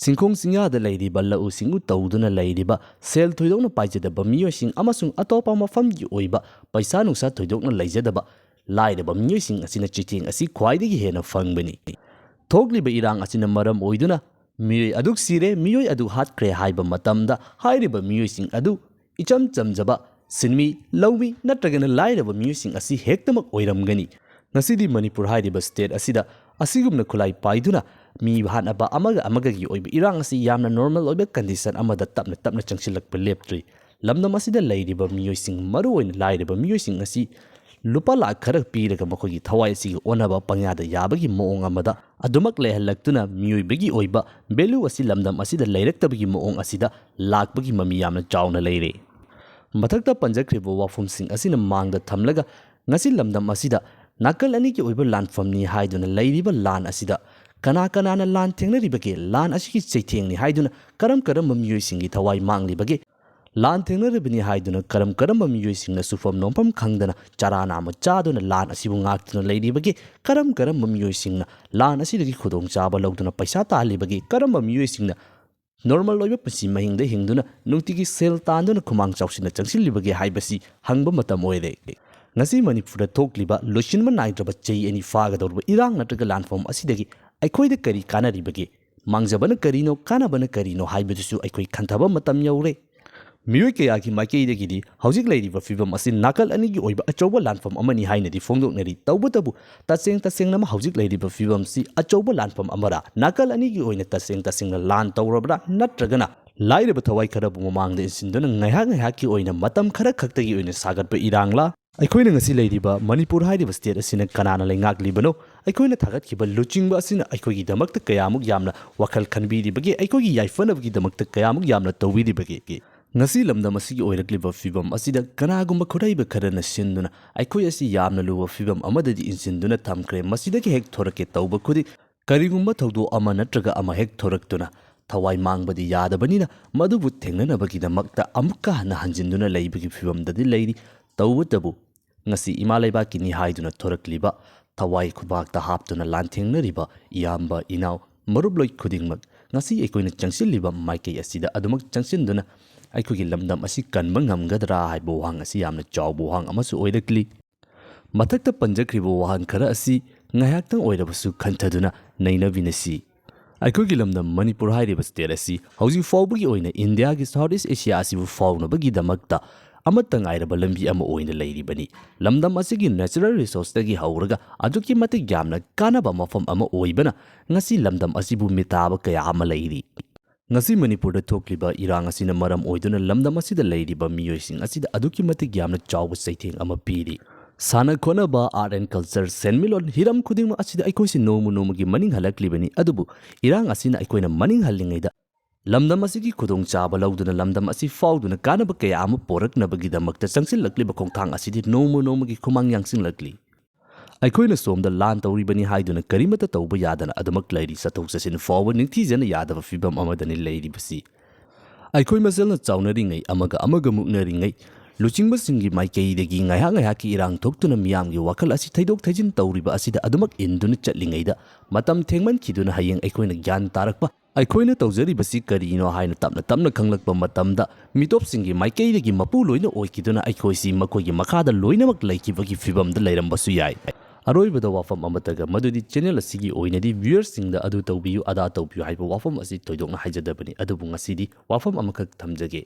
ꯆꯤꯡꯈꯣꯡ ꯆꯤꯡꯌꯥꯗ ꯂꯩꯔꯤꯕ, ꯂꯧꯎ ꯁꯤꯡꯎ ꯇꯧꯗꯨꯅ ꯂꯩꯔꯤꯕ, ꯁꯦꯜ ꯊꯣꯏꯗꯣꯛꯅ ꯄꯥꯏꯖꯗꯕ ꯃꯤꯑꯣꯏꯁꯤꯡ ꯑꯃꯁꯨꯡ ꯑꯇꯣꯞꯄ ꯃꯐꯝꯒꯤ ꯑꯣꯏꯕ ꯄꯩꯁꯥ ꯅꯨꯡꯁꯥ ꯊꯣꯏꯗꯣꯛꯅ ꯂꯩꯖꯗꯕ ꯂꯥꯏꯔꯕ ꯃꯤꯑꯣꯏꯁꯤꯡ ꯑꯁꯤꯅ ꯆꯩꯊꯦꯡ ꯑꯁꯤ ꯈ꯭ꯋꯥꯏꯗꯒꯤ ꯍꯦꯟꯅ ꯐꯪꯕꯅꯤ꯫ ꯊꯣꯛꯂꯤꯕ ꯏꯔꯥꯡ ꯑꯁꯤꯅ ꯃꯔꯝ ꯑꯣꯏꯗꯨꯅ ꯃꯤꯑꯣꯏ ꯑꯗꯨꯛ ꯁꯤꯔꯦ, ꯃꯤꯑꯣꯏ ꯑꯗꯨ ꯍꯥꯠꯈ꯭ꯔꯦ ꯍꯥꯏꯕ ꯃꯇꯝꯗ, ꯍꯥꯏꯔꯤꯕ ꯃꯤꯑꯣꯏꯁꯤꯡ ꯑꯗꯨ ꯏꯆꯝ ꯆꯝꯖꯕ ꯁꯤꯟꯃꯤ, ꯂꯧꯃꯤ ꯅꯠꯇ꯭ꯔꯒꯅ ꯂꯥꯏꯔꯕ ꯃꯤꯑꯣꯏꯁꯤꯡ ꯑꯁꯤ ꯍꯦꯛꯇꯃꯛ ꯑꯣꯏꯔꯝꯒꯅꯤ꯫ ꯉꯁꯤꯗꯤ ꯃꯅꯤꯄꯨꯔ ꯍꯥꯏꯔꯤꯕ ꯁ꯭ꯇꯦꯠ ꯑꯁꯤꯗ ꯑꯁꯤꯒꯨꯝꯅ ꯈꯨꯠꯂꯥꯏ ꯄꯥꯏꯗꯨꯅ ꯃꯤ ꯍꯥꯠꯅꯕ ꯑꯃꯒ ꯑꯃꯒꯒꯤ ꯑꯣꯏꯕ ꯏꯔꯥꯡ ꯑꯁꯤ ꯌꯥꯝꯅ ꯅꯣꯔꯃꯦꯜ ꯑꯣꯏꯕ ꯀꯟꯗꯤꯁꯟ ꯑꯃꯗ ꯇꯞꯅ ꯇꯞꯅ ꯆꯪꯁꯤꯜꯂꯛꯄ ꯂꯦꯞꯇ꯭ꯔꯤ꯫ ꯂꯝꯗꯝ ꯑꯁꯤꯗ ꯂꯩꯔꯤꯕ ꯃꯤꯑꯣꯏꯁꯤꯡ, ꯃꯔꯨꯑꯣꯏꯅ ꯂꯥꯏꯔꯕ ꯃꯤꯑꯣꯏꯁꯤꯡ ꯑꯁꯤ ꯂꯨꯄꯥ ꯂꯥꯈ ꯈꯔ ꯄꯤꯔꯒ ꯃꯈꯣꯏꯒꯤ ꯊꯋꯥꯏ ꯑꯁꯤꯒꯤ ꯑꯣꯟꯅꯕ ꯄꯪꯌꯥꯗ ꯌꯥꯕꯒꯤ ꯃꯑꯣꯡ ꯑꯃꯗ ꯑꯗꯨꯃꯛ ꯂꯩꯍꯜꯂꯛꯇꯨꯅ ꯃꯤꯑꯣꯏꯕꯒꯤ ꯑꯣꯏꯕ ꯚꯦꯂꯨ ꯑꯁꯤ ꯂꯝꯗꯝ ꯑꯁꯤꯗ ꯂꯩꯔꯛꯇꯕꯒꯤ ꯃꯑꯣꯡ ꯑꯁꯤꯗ ꯂꯥꯛꯄꯒꯤ ꯃꯃꯤ ꯌꯥꯝꯅ ꯆꯥꯎꯅ ꯂꯩꯔꯦ꯫ ꯃꯊꯛꯇ ꯄꯟꯖꯈ꯭ꯔꯤꯕ ꯋꯥꯐꯝꯁꯤꯡ ꯑꯁꯤꯅ ꯃꯥꯡꯗ ꯊꯝꯂꯒ, ꯉꯁꯤ ꯂꯝꯗꯝ ꯑꯁꯤꯗ ꯅꯥꯀꯜ ꯑꯅꯤꯒꯤ ꯑꯣꯏꯕ ꯂꯥꯟꯐꯝꯅꯤ ꯍꯥꯏꯗꯨꯅ ꯂꯩꯔꯤꯕ ꯂꯥꯟ ꯑꯁꯤꯗ ꯀꯅꯥ ꯀꯅꯥꯅ ꯂꯥꯟ ꯊꯦꯡꯅꯔꯤꯕꯒꯦ? ꯂꯥꯟ ꯑꯁꯤꯒꯤ ꯆꯩꯊꯦꯡꯅꯤ ꯍꯥꯏꯗꯨꯅ ꯀꯔꯝ ꯀꯔꯝꯕ ꯃꯤꯑꯣꯏꯁꯤꯡꯒꯤ ꯊꯋꯥꯏ ꯃꯥꯡꯂꯤꯕꯒꯦ? ꯂꯥꯟ ꯊꯦꯡꯅꯔꯤꯕꯅꯤ ꯍꯥꯏꯗꯨꯅ ꯀꯔꯝ ꯀꯔꯝꯕ ꯃꯤꯑꯣꯏꯁꯤꯡꯅ ꯁꯨꯐꯝ ꯅꯣꯝꯐꯝ ꯈꯪꯗꯅ ꯆꯔꯥ ꯅꯥꯝꯃ ꯆꯥꯗꯨꯅ ꯂꯥꯟ ꯑꯁꯤꯕꯨ ꯉꯥꯛꯇꯨꯅ ꯂꯩꯔꯤꯕꯒꯦ? ꯀꯔꯝ ꯀꯔꯝꯕ ꯃꯤꯑꯣꯏꯁꯤꯡꯅ ꯂꯥꯟ ꯑꯁꯤꯗꯒꯤ ꯈꯨꯗꯣꯡꯆꯥꯕ ꯂꯧꯗꯨꯅ ꯄꯩꯁꯥ ꯇꯥꯜꯂꯤꯕꯒꯦ? ꯀꯔꯝꯕ ꯃꯤꯑꯣꯏꯁꯤꯡꯅ ꯅꯣꯔꯃꯦꯜ ꯑꯣꯏꯕ ꯄꯨꯟꯁꯤ ꯃꯍꯤꯡꯗ ꯍꯤꯡꯗꯨꯅ ꯅꯨꯡꯇꯤꯒꯤ ꯁꯦꯜ ꯇꯥꯟꯗꯨꯅ ꯈꯨꯃꯥꯡ ꯆꯥꯎꯁꯤꯟꯅ ꯆꯪꯁꯤꯜꯂꯤꯕꯒꯦ ꯍꯥꯏꯕꯁꯤ ꯍꯪꯕ ꯃꯇꯝ ꯑꯣꯏꯔꯦ꯫ ꯉꯁꯤ ꯃꯅꯤꯄꯨꯔꯗ ꯊꯣꯛꯂꯤꯕ ꯂꯣꯏꯁꯤꯟꯕ ꯅꯥꯏꯗ꯭ꯔꯕ ꯆꯍꯤ ꯑꯅꯤ ꯐꯥꯒꯗꯧꯔꯕ ꯏꯔꯥꯡ ꯅꯠꯇ꯭ꯔꯒ ꯂꯥꯟꯐꯝ ꯑꯁꯤꯗꯒꯤ ꯑꯩꯈꯣꯏꯗ ꯀꯔꯤ ꯀꯥꯟꯅꯔꯤꯕꯒꯦ? ꯃꯥꯡꯖꯕꯅ ꯀꯔꯤꯅꯣ, ꯀꯥꯟꯅꯕꯅ ꯀꯔꯤꯅꯣ ꯍꯥꯏꯕꯗꯨꯁꯨ ꯑꯩꯈꯣꯏ ꯈꯟꯊꯕ ꯃꯇꯝ ꯌꯧꯔꯦ꯫ ꯃꯤꯑꯣꯏ ꯀꯌꯥꯒꯤ ꯃꯥꯏꯀꯩꯗꯒꯤꯗꯤ ꯍꯧꯖꯤꯛ ꯂꯩꯔꯤꯕ ꯐꯤꯕꯝ ꯑꯁꯤ ꯅꯥꯀꯜ ꯑꯅꯤꯒꯤ ꯑꯣꯏꯕ ꯑꯆꯧꯕ ꯂꯥꯟꯐꯝ ꯑꯃꯅꯤ ꯍꯥꯏꯅꯗꯤ ꯐꯣꯡꯗꯣꯛꯅꯔꯤ꯫ ꯇꯧꯕꯇꯕꯨ, ꯇꯁꯦꯡ ꯇꯁꯦꯡꯅ ꯍꯧꯖꯤꯛ ꯂꯩꯔꯤꯕ ꯐꯤꯕꯝꯁꯤ ꯑꯆꯧꯕ ꯂꯥꯟꯐꯝ ꯑꯃꯔꯥ, ꯅꯥꯀꯜ ꯑꯅꯤꯒꯤ ꯑꯣꯏꯅ ꯇꯁꯦꯡ ꯇꯁꯦꯡꯅ ꯂꯥꯟ ꯇꯧꯔꯕ꯭ꯔꯥ, ꯅꯠꯇ꯭ꯔꯒꯅ ꯂꯥꯏꯔꯕ ꯊꯋꯥꯏ ꯈꯔꯕꯨ ꯃꯃꯥꯡꯗ ꯏꯟꯁꯤꯟꯗꯨꯅ ꯉꯥꯏꯍꯥꯛ ꯉꯥꯏꯍꯥꯛꯀꯤ ꯑꯣꯏꯅ ꯃꯇꯝ ꯈꯔ ꯈꯛꯇꯒꯤ ꯑꯣꯏꯅ ꯁꯥꯒꯠꯄ ꯏꯔꯥꯡꯂꯥ? ꯑꯩꯈꯣꯏꯅ ꯉꯁꯤ ꯂꯩꯔꯤꯕ ꯃꯅꯤꯄꯨꯔ ꯍꯥꯏꯔꯤꯕ state ꯑꯁꯤꯅ ꯀꯅꯥꯅ ꯂꯩꯉꯥꯛꯂꯤꯕꯅꯣ? ꯑꯩꯈꯣꯏꯅ ꯊꯥꯒꯠꯈꯤꯕ ꯂꯨꯆꯤꯡꯕ ꯑꯁꯤꯅ ꯑꯩꯈꯣꯏꯒꯤꯗꯃꯛꯇ ꯀꯌꯥꯃꯨꯛ ꯌꯥꯝꯅ ꯋꯥꯈꯜ ꯈꯟꯕꯤꯔꯤꯕꯒꯦ? ꯑꯩꯈꯣꯏꯒꯤ ꯌꯥꯏꯐꯅꯕꯒꯤꯗꯃꯛꯇ ꯀꯌꯥꯃꯨꯛ ꯌꯥꯝꯅ ꯇꯧꯕꯤꯔꯤꯕꯒꯦ? ꯉꯁꯤ ꯂꯝꯗꯝ ꯑꯁꯤꯒꯤ ꯑꯣꯏꯔꯛꯂꯤꯕ ꯐꯤꯕꯝ ꯑꯁꯤꯗ ꯀꯅꯥꯒꯨꯝꯕ ꯈꯨꯠꯍꯩꯕ ꯈꯔꯅ ꯁꯤꯟꯗꯨꯅ ꯑꯩꯈꯣꯏ ꯑꯁꯤ ꯌꯥꯝꯅ ꯂꯨꯕ ꯐꯤꯕꯝ ꯑꯃꯗꯗꯤ ꯏꯟꯁꯤꯟꯗꯨꯅ ꯊꯝꯈ꯭ꯔꯦ꯫ ꯃꯁꯤꯗꯒꯤ ꯍꯦꯛ ꯊꯣꯔꯛꯀꯦ ꯇꯧꯕ ꯈꯨꯗꯤꯡ, ꯀꯔꯤꯒꯨꯝꯕ ꯊꯧꯗꯣꯛ ꯑꯃ ꯅꯠꯇ꯭ꯔꯒ ꯑꯃ ꯍꯦꯛ ꯊꯣꯔꯛꯇꯨꯅ ꯊꯋꯥꯏ ꯃꯥꯡꯕꯗꯤ ꯌꯥꯗꯕꯅꯤꯅ, ꯃꯗꯨꯕꯨ ꯊꯦꯡꯅꯅꯕꯒꯤꯗꯃꯛꯇ ꯑꯃꯨꯛꯀ ꯍꯟꯅ ꯍꯟꯖꯤꯟꯗꯨꯅ ꯂꯩꯕꯒꯤ ꯐꯤꯕꯝꯗꯗꯤ ꯂꯩꯔꯤ꯫ ꯇꯧꯕꯇꯕꯨ, ꯉꯁꯤ ꯏꯃꯥ ꯂꯩꯕꯥꯛꯀꯤꯅꯤ ꯍꯥꯏꯗꯨꯅ ꯊꯣꯔꯛꯂꯤꯕ, ꯊꯋꯥꯏ ꯈꯨꯕꯥꯛꯇ ꯍꯥꯞꯇꯨꯅ ꯂꯥꯟꯊꯦꯡꯅꯔꯤꯕ ꯏꯌꯥꯝꯕ, ꯏꯅꯥꯎ, ꯃꯔꯨꯞꯂꯣꯏ ꯈꯨꯗꯤꯡꯃꯛ, ꯉꯁꯤ ꯑꯩꯈꯣꯏꯅ ꯆꯪꯁꯤꯜꯂꯤꯕ ꯃꯥꯏꯀꯩ ꯑꯁꯤꯗ ꯑꯗꯨꯃꯛ ꯆꯪꯁꯤꯟꯗꯨꯅ ꯑꯩꯈꯣꯏꯒꯤ ꯂꯝꯗꯝ ꯑꯁꯤ ꯀꯟꯕ ꯉꯝꯒꯗ꯭ꯔꯥ ꯍꯥꯏꯕ ꯋꯥꯍꯪ ꯑꯁꯤ ꯌꯥꯝꯅ ꯆꯥꯎꯕ ꯋꯥꯍꯪ ꯑꯃꯁꯨ ꯑꯣꯏꯔꯛꯂꯤ꯫ ꯃꯊꯛꯇ ꯄꯟꯖꯈ꯭ꯔꯤꯕ ꯋꯥꯍꯪ ꯈꯔ ꯑꯁꯤ ꯉꯥꯏꯍꯥꯛꯇꯪ ꯑꯣꯏꯔꯕꯁꯨ ꯈꯟꯊꯗꯨꯅ ꯅꯩꯅꯃꯤꯟꯅꯁꯤ꯫ ꯑꯩꯈꯣꯏꯒꯤ ꯂꯝꯗꯝ ꯃꯅꯤꯄꯨꯔ ꯍꯥꯏꯔꯤꯕ state ꯑꯁꯤ ꯍꯧꯖꯤꯛ ꯐꯥꯎꯕꯒꯤ ꯑꯣꯏꯅ ꯏꯟꯗꯤꯌꯥꯒꯤ South East Asia ꯑꯁꯤꯕꯨ ꯐꯥꯎꯅꯕꯒꯤꯗꯃꯛꯇ ꯑꯃꯠꯇ ꯉꯥꯏꯔꯕ ꯂꯝꯕꯤ ꯑꯃ ꯑꯣꯏꯅ ꯂꯩꯔꯤꯕꯅꯤ꯫ ꯂꯝꯗꯝ ꯑꯁꯤꯒꯤ natural resourceꯇꯒꯤ ꯍꯧꯔꯒ ꯑꯗꯨꯛꯀꯤ ꯃꯇꯤꯛ ꯌꯥꯝꯅ ꯀꯥꯟꯅꯕ ꯃꯐꯝ ꯑꯃ ꯑꯣꯏꯕꯅ ꯉꯁꯤ ꯂꯝꯗꯝ ꯑꯁꯤꯕꯨ ꯃꯤꯇꯥꯕ ꯀꯌꯥ ꯑꯃ ꯂꯩꯔꯤ꯫ ꯉꯁꯤ ꯃꯅꯤꯄꯨꯔꯗ ꯊꯣꯛꯂꯤꯕ ꯏꯔꯥꯡ ꯑꯁꯤꯅ ꯃꯔꯝ ꯑꯣꯏꯗꯨꯅ ꯂꯝꯗꯝ ꯑꯁꯤꯗ ꯂꯩꯔꯤꯕ ꯃꯤꯑꯣꯏꯁꯤꯡ ꯑꯁꯤꯗ ꯑꯗꯨꯛꯀꯤ ꯃꯇꯤꯛ ꯌꯥꯝꯅ ꯆꯥꯎꯕ ꯆꯩꯊꯦꯡ ꯑꯃ ꯄꯤꯔꯤ꯫ ꯁꯥꯟꯅ ꯈꯣꯠꯅꯕ, art and culture, ꯁꯦꯟꯃꯤꯠꯂꯣꯟ, ꯍꯤꯔꯝ ꯈꯨꯗꯤꯡꯃꯛ ꯑꯁꯤꯗ ꯑꯩꯈꯣꯏꯁꯤ ꯅꯣꯡꯃ ꯅꯣꯡꯃꯒꯤ ꯃꯅꯤꯡ ꯍꯜꯂꯛꯂꯤꯕꯅꯤ꯫ ꯑꯗꯨꯕꯨ ꯏꯔꯥꯡ ꯑꯁꯤꯅ ꯑꯩꯈꯣꯏꯅ ꯃꯅꯤꯡ ꯍꯜꯂꯤꯉꯩꯗ ꯂꯝꯗꯝ ꯑꯁꯤꯒꯤ ꯈꯨꯗꯣꯡꯆꯥꯕ ꯂꯧꯗꯨꯅ ꯂꯝꯗꯝ ꯑꯁꯤ ꯐꯥꯎꯗꯨꯅ ꯀꯥꯟꯅꯕ ꯀꯌꯥ ꯑꯃ ꯄꯣꯔꯛꯅꯕꯒꯤꯗꯃꯛꯇ ꯆꯪꯁꯤꯜꯂꯛꯂꯤꯕ ꯈꯣꯡꯊꯥꯡ ꯑꯁꯤꯗꯤ ꯅꯣꯡꯃ ꯅꯣꯡꯃꯒꯤ ꯈꯨꯃꯥꯡ ꯌꯥꯡꯁꯤꯜꯂꯛꯂꯤ꯫ ꯑꯩꯈꯣꯏꯅ ꯁꯣꯝꯗ ꯂꯥꯟ ꯇꯧꯔꯤꯕꯅꯤ ꯍꯥꯏꯗꯨꯅ ꯀꯔꯤꯃꯠꯇ ꯇꯧꯕ ꯌꯥꯗꯅ ꯑꯗꯨꯃꯛ ꯂꯩꯔꯤ꯫ ꯆꯠꯊꯣꯛ ꯆꯠꯁꯤꯟ ꯐꯥꯎꯕ ꯅꯤꯡꯊꯤꯖꯅ ꯌꯥꯗꯕ ꯐꯤꯕꯝ ꯑꯃꯗꯅꯤ ꯂꯩꯔꯤꯕꯁꯤ꯫ ꯑꯩꯈꯣꯏ ꯃꯁꯦꯜꯅ ꯆꯥꯎꯅꯔꯤꯉꯩ, ꯑꯃꯒ ꯑꯃꯒ ꯃꯨꯛꯅꯔꯤꯉꯩ, ꯂꯨꯆꯤꯡꯕꯁꯤꯡꯒꯤ ꯃꯥꯏꯀꯩꯗꯒꯤ ꯉꯥꯏꯍꯥꯛ ꯉꯥꯏꯍꯥꯛꯀꯤ ꯏꯔꯥꯡ ꯊꯣꯛꯇꯨꯅ ꯃꯤꯌꯥꯝꯒꯤ ꯋꯥꯈꯜ ꯑꯁꯤ ꯊꯩꯗꯣꯛ ꯊꯩꯖꯤꯟ ꯇꯧꯔꯤꯕ ꯑꯁꯤꯗ ꯑꯗꯨꯃꯛ ꯏꯟꯗꯨꯅ ꯆꯠꯂꯤꯉꯩꯗ, ꯃꯇꯝ ꯊꯦꯡꯃꯟꯈꯤꯗꯨꯅ ꯍꯌꯦꯡ ꯑꯩꯈꯣꯏꯅ ꯒ꯭ꯌꯥꯟ ꯇꯥꯔꯛꯄ, ꯑꯩꯈꯣꯏꯅ ꯇꯧꯖꯔꯤꯕꯁꯤ ꯀꯔꯤꯅꯣ ꯍꯥꯏꯅ ꯇꯞꯅ ꯇꯞꯅ ꯈꯪꯂꯛꯄ ꯃꯇꯝꯗ, ꯃꯤꯇꯣꯞꯁꯤꯡꯒꯤ ꯃꯥꯏꯀꯩꯗꯒꯤ ꯃꯄꯨ ꯂꯣꯏꯅ ꯑꯣꯏꯈꯤꯗꯨꯅ ꯑꯩꯈꯣꯏꯁꯤ ꯃꯈꯣꯏꯒꯤ ꯃꯈꯥꯗ ꯂꯣꯏꯅꯃꯛ ꯂꯩꯈꯤꯕꯒꯤ ꯐꯤꯕꯝꯗ ꯂꯩꯔꯝꯕꯁꯨ ꯌꯥꯏ꯫ ꯑꯔꯣꯏꯕꯗ ꯋꯥꯐꯝ ꯑꯃꯠꯇꯒ, ꯃꯗꯨꯗꯤ channel ꯑꯁꯤꯒꯤ ꯑꯣꯏꯅꯗꯤ viewerꯁꯤꯡꯗ ꯑꯗꯨ ꯇꯧꯕꯤꯌꯨ, ꯑꯗꯥ ꯇꯧꯕꯤꯌꯨ ꯍꯥꯏꯕ ꯋꯥꯐꯝ ꯑꯁꯤ ꯊꯣꯏꯗꯣꯛꯅ ꯍꯥꯏꯖꯗꯕꯅꯤ꯫ ꯑꯗꯨꯕꯨ ꯉꯁꯤꯗꯤ ꯋꯥꯐꯝ ꯑꯃꯈꯛ ꯊꯝꯖꯒꯦ꯫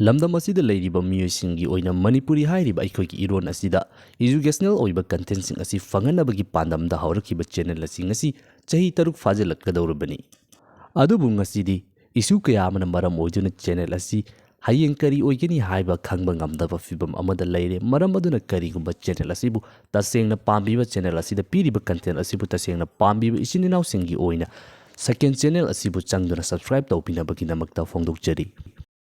ꯂꯝꯗꯝ ꯑꯁꯤꯗ ꯂꯩꯔꯤꯕ ꯃꯤꯑꯣꯏꯁꯤꯡꯒꯤ ꯑꯣꯏꯅ ꯃꯅꯤꯄꯨꯔꯤ ꯍꯥꯏꯔꯤꯕ ꯑꯩꯈꯣꯏꯒꯤ ꯏꯔꯣꯟ ꯑꯁꯤꯗ educational ꯑꯣꯏꯕ contentꯁꯤꯡ ꯑꯁꯤ ꯐꯪꯍꯟꯅꯕꯒꯤ ꯄꯥꯟꯗꯝꯗ ꯍꯧꯔꯛꯈꯤꯕ channel ꯑꯁꯤ ꯉꯁꯤ ꯆꯍꯤ ꯇꯔꯨꯛ ꯐꯥꯖꯤꯜꯂꯛꯀꯗꯧꯔꯕꯅꯤ꯫ ꯑꯗꯨꯕꯨ ꯉꯁꯤꯗꯤ issue ꯀꯌꯥ ꯑꯃꯅ ꯃꯔꯝ ꯑꯣꯏꯗꯨꯅ channel ꯑꯁꯤ ꯍꯌꯦꯡ ꯀꯔꯤ ꯑꯣꯏꯒꯅꯤ ꯍꯥꯏꯕ ꯈꯪꯕ ꯉꯝꯗꯕ ꯐꯤꯕꯝ ꯑꯃꯗ ꯂꯩꯔꯦ꯫ ꯃꯔꯝ ꯑꯗꯨꯅ ꯀꯔꯤꯒꯨꯝꯕ ꯆꯦꯅꯦꯜ ꯑꯁꯤꯕꯨ ꯇꯁꯦꯡꯅ ꯄꯥꯝꯕꯤꯕ, ꯆꯦꯅꯦꯜ ꯑꯁꯤꯗ ꯄꯤꯔꯤꯕ ꯀꯟꯇꯦꯟ ꯑꯁꯤꯕꯨ ꯇꯁꯦꯡꯅ ꯄꯥꯝꯕꯤꯕ ꯏꯆꯤꯟ ꯏꯅꯥꯎꯁꯤꯡꯒꯤ ꯑꯣꯏꯅ ꯁꯦꯀꯦꯟ ꯆꯦꯅꯦꯜ ꯑꯁꯤꯕꯨ ꯆꯪꯗꯨꯅ ꯁꯕꯁꯀ꯭ꯔꯥꯏꯕ ꯇꯧꯕꯤꯅꯕꯒꯤꯗꯃꯛꯇ ꯐꯣꯡꯗꯣꯛꯆꯔꯤ꯫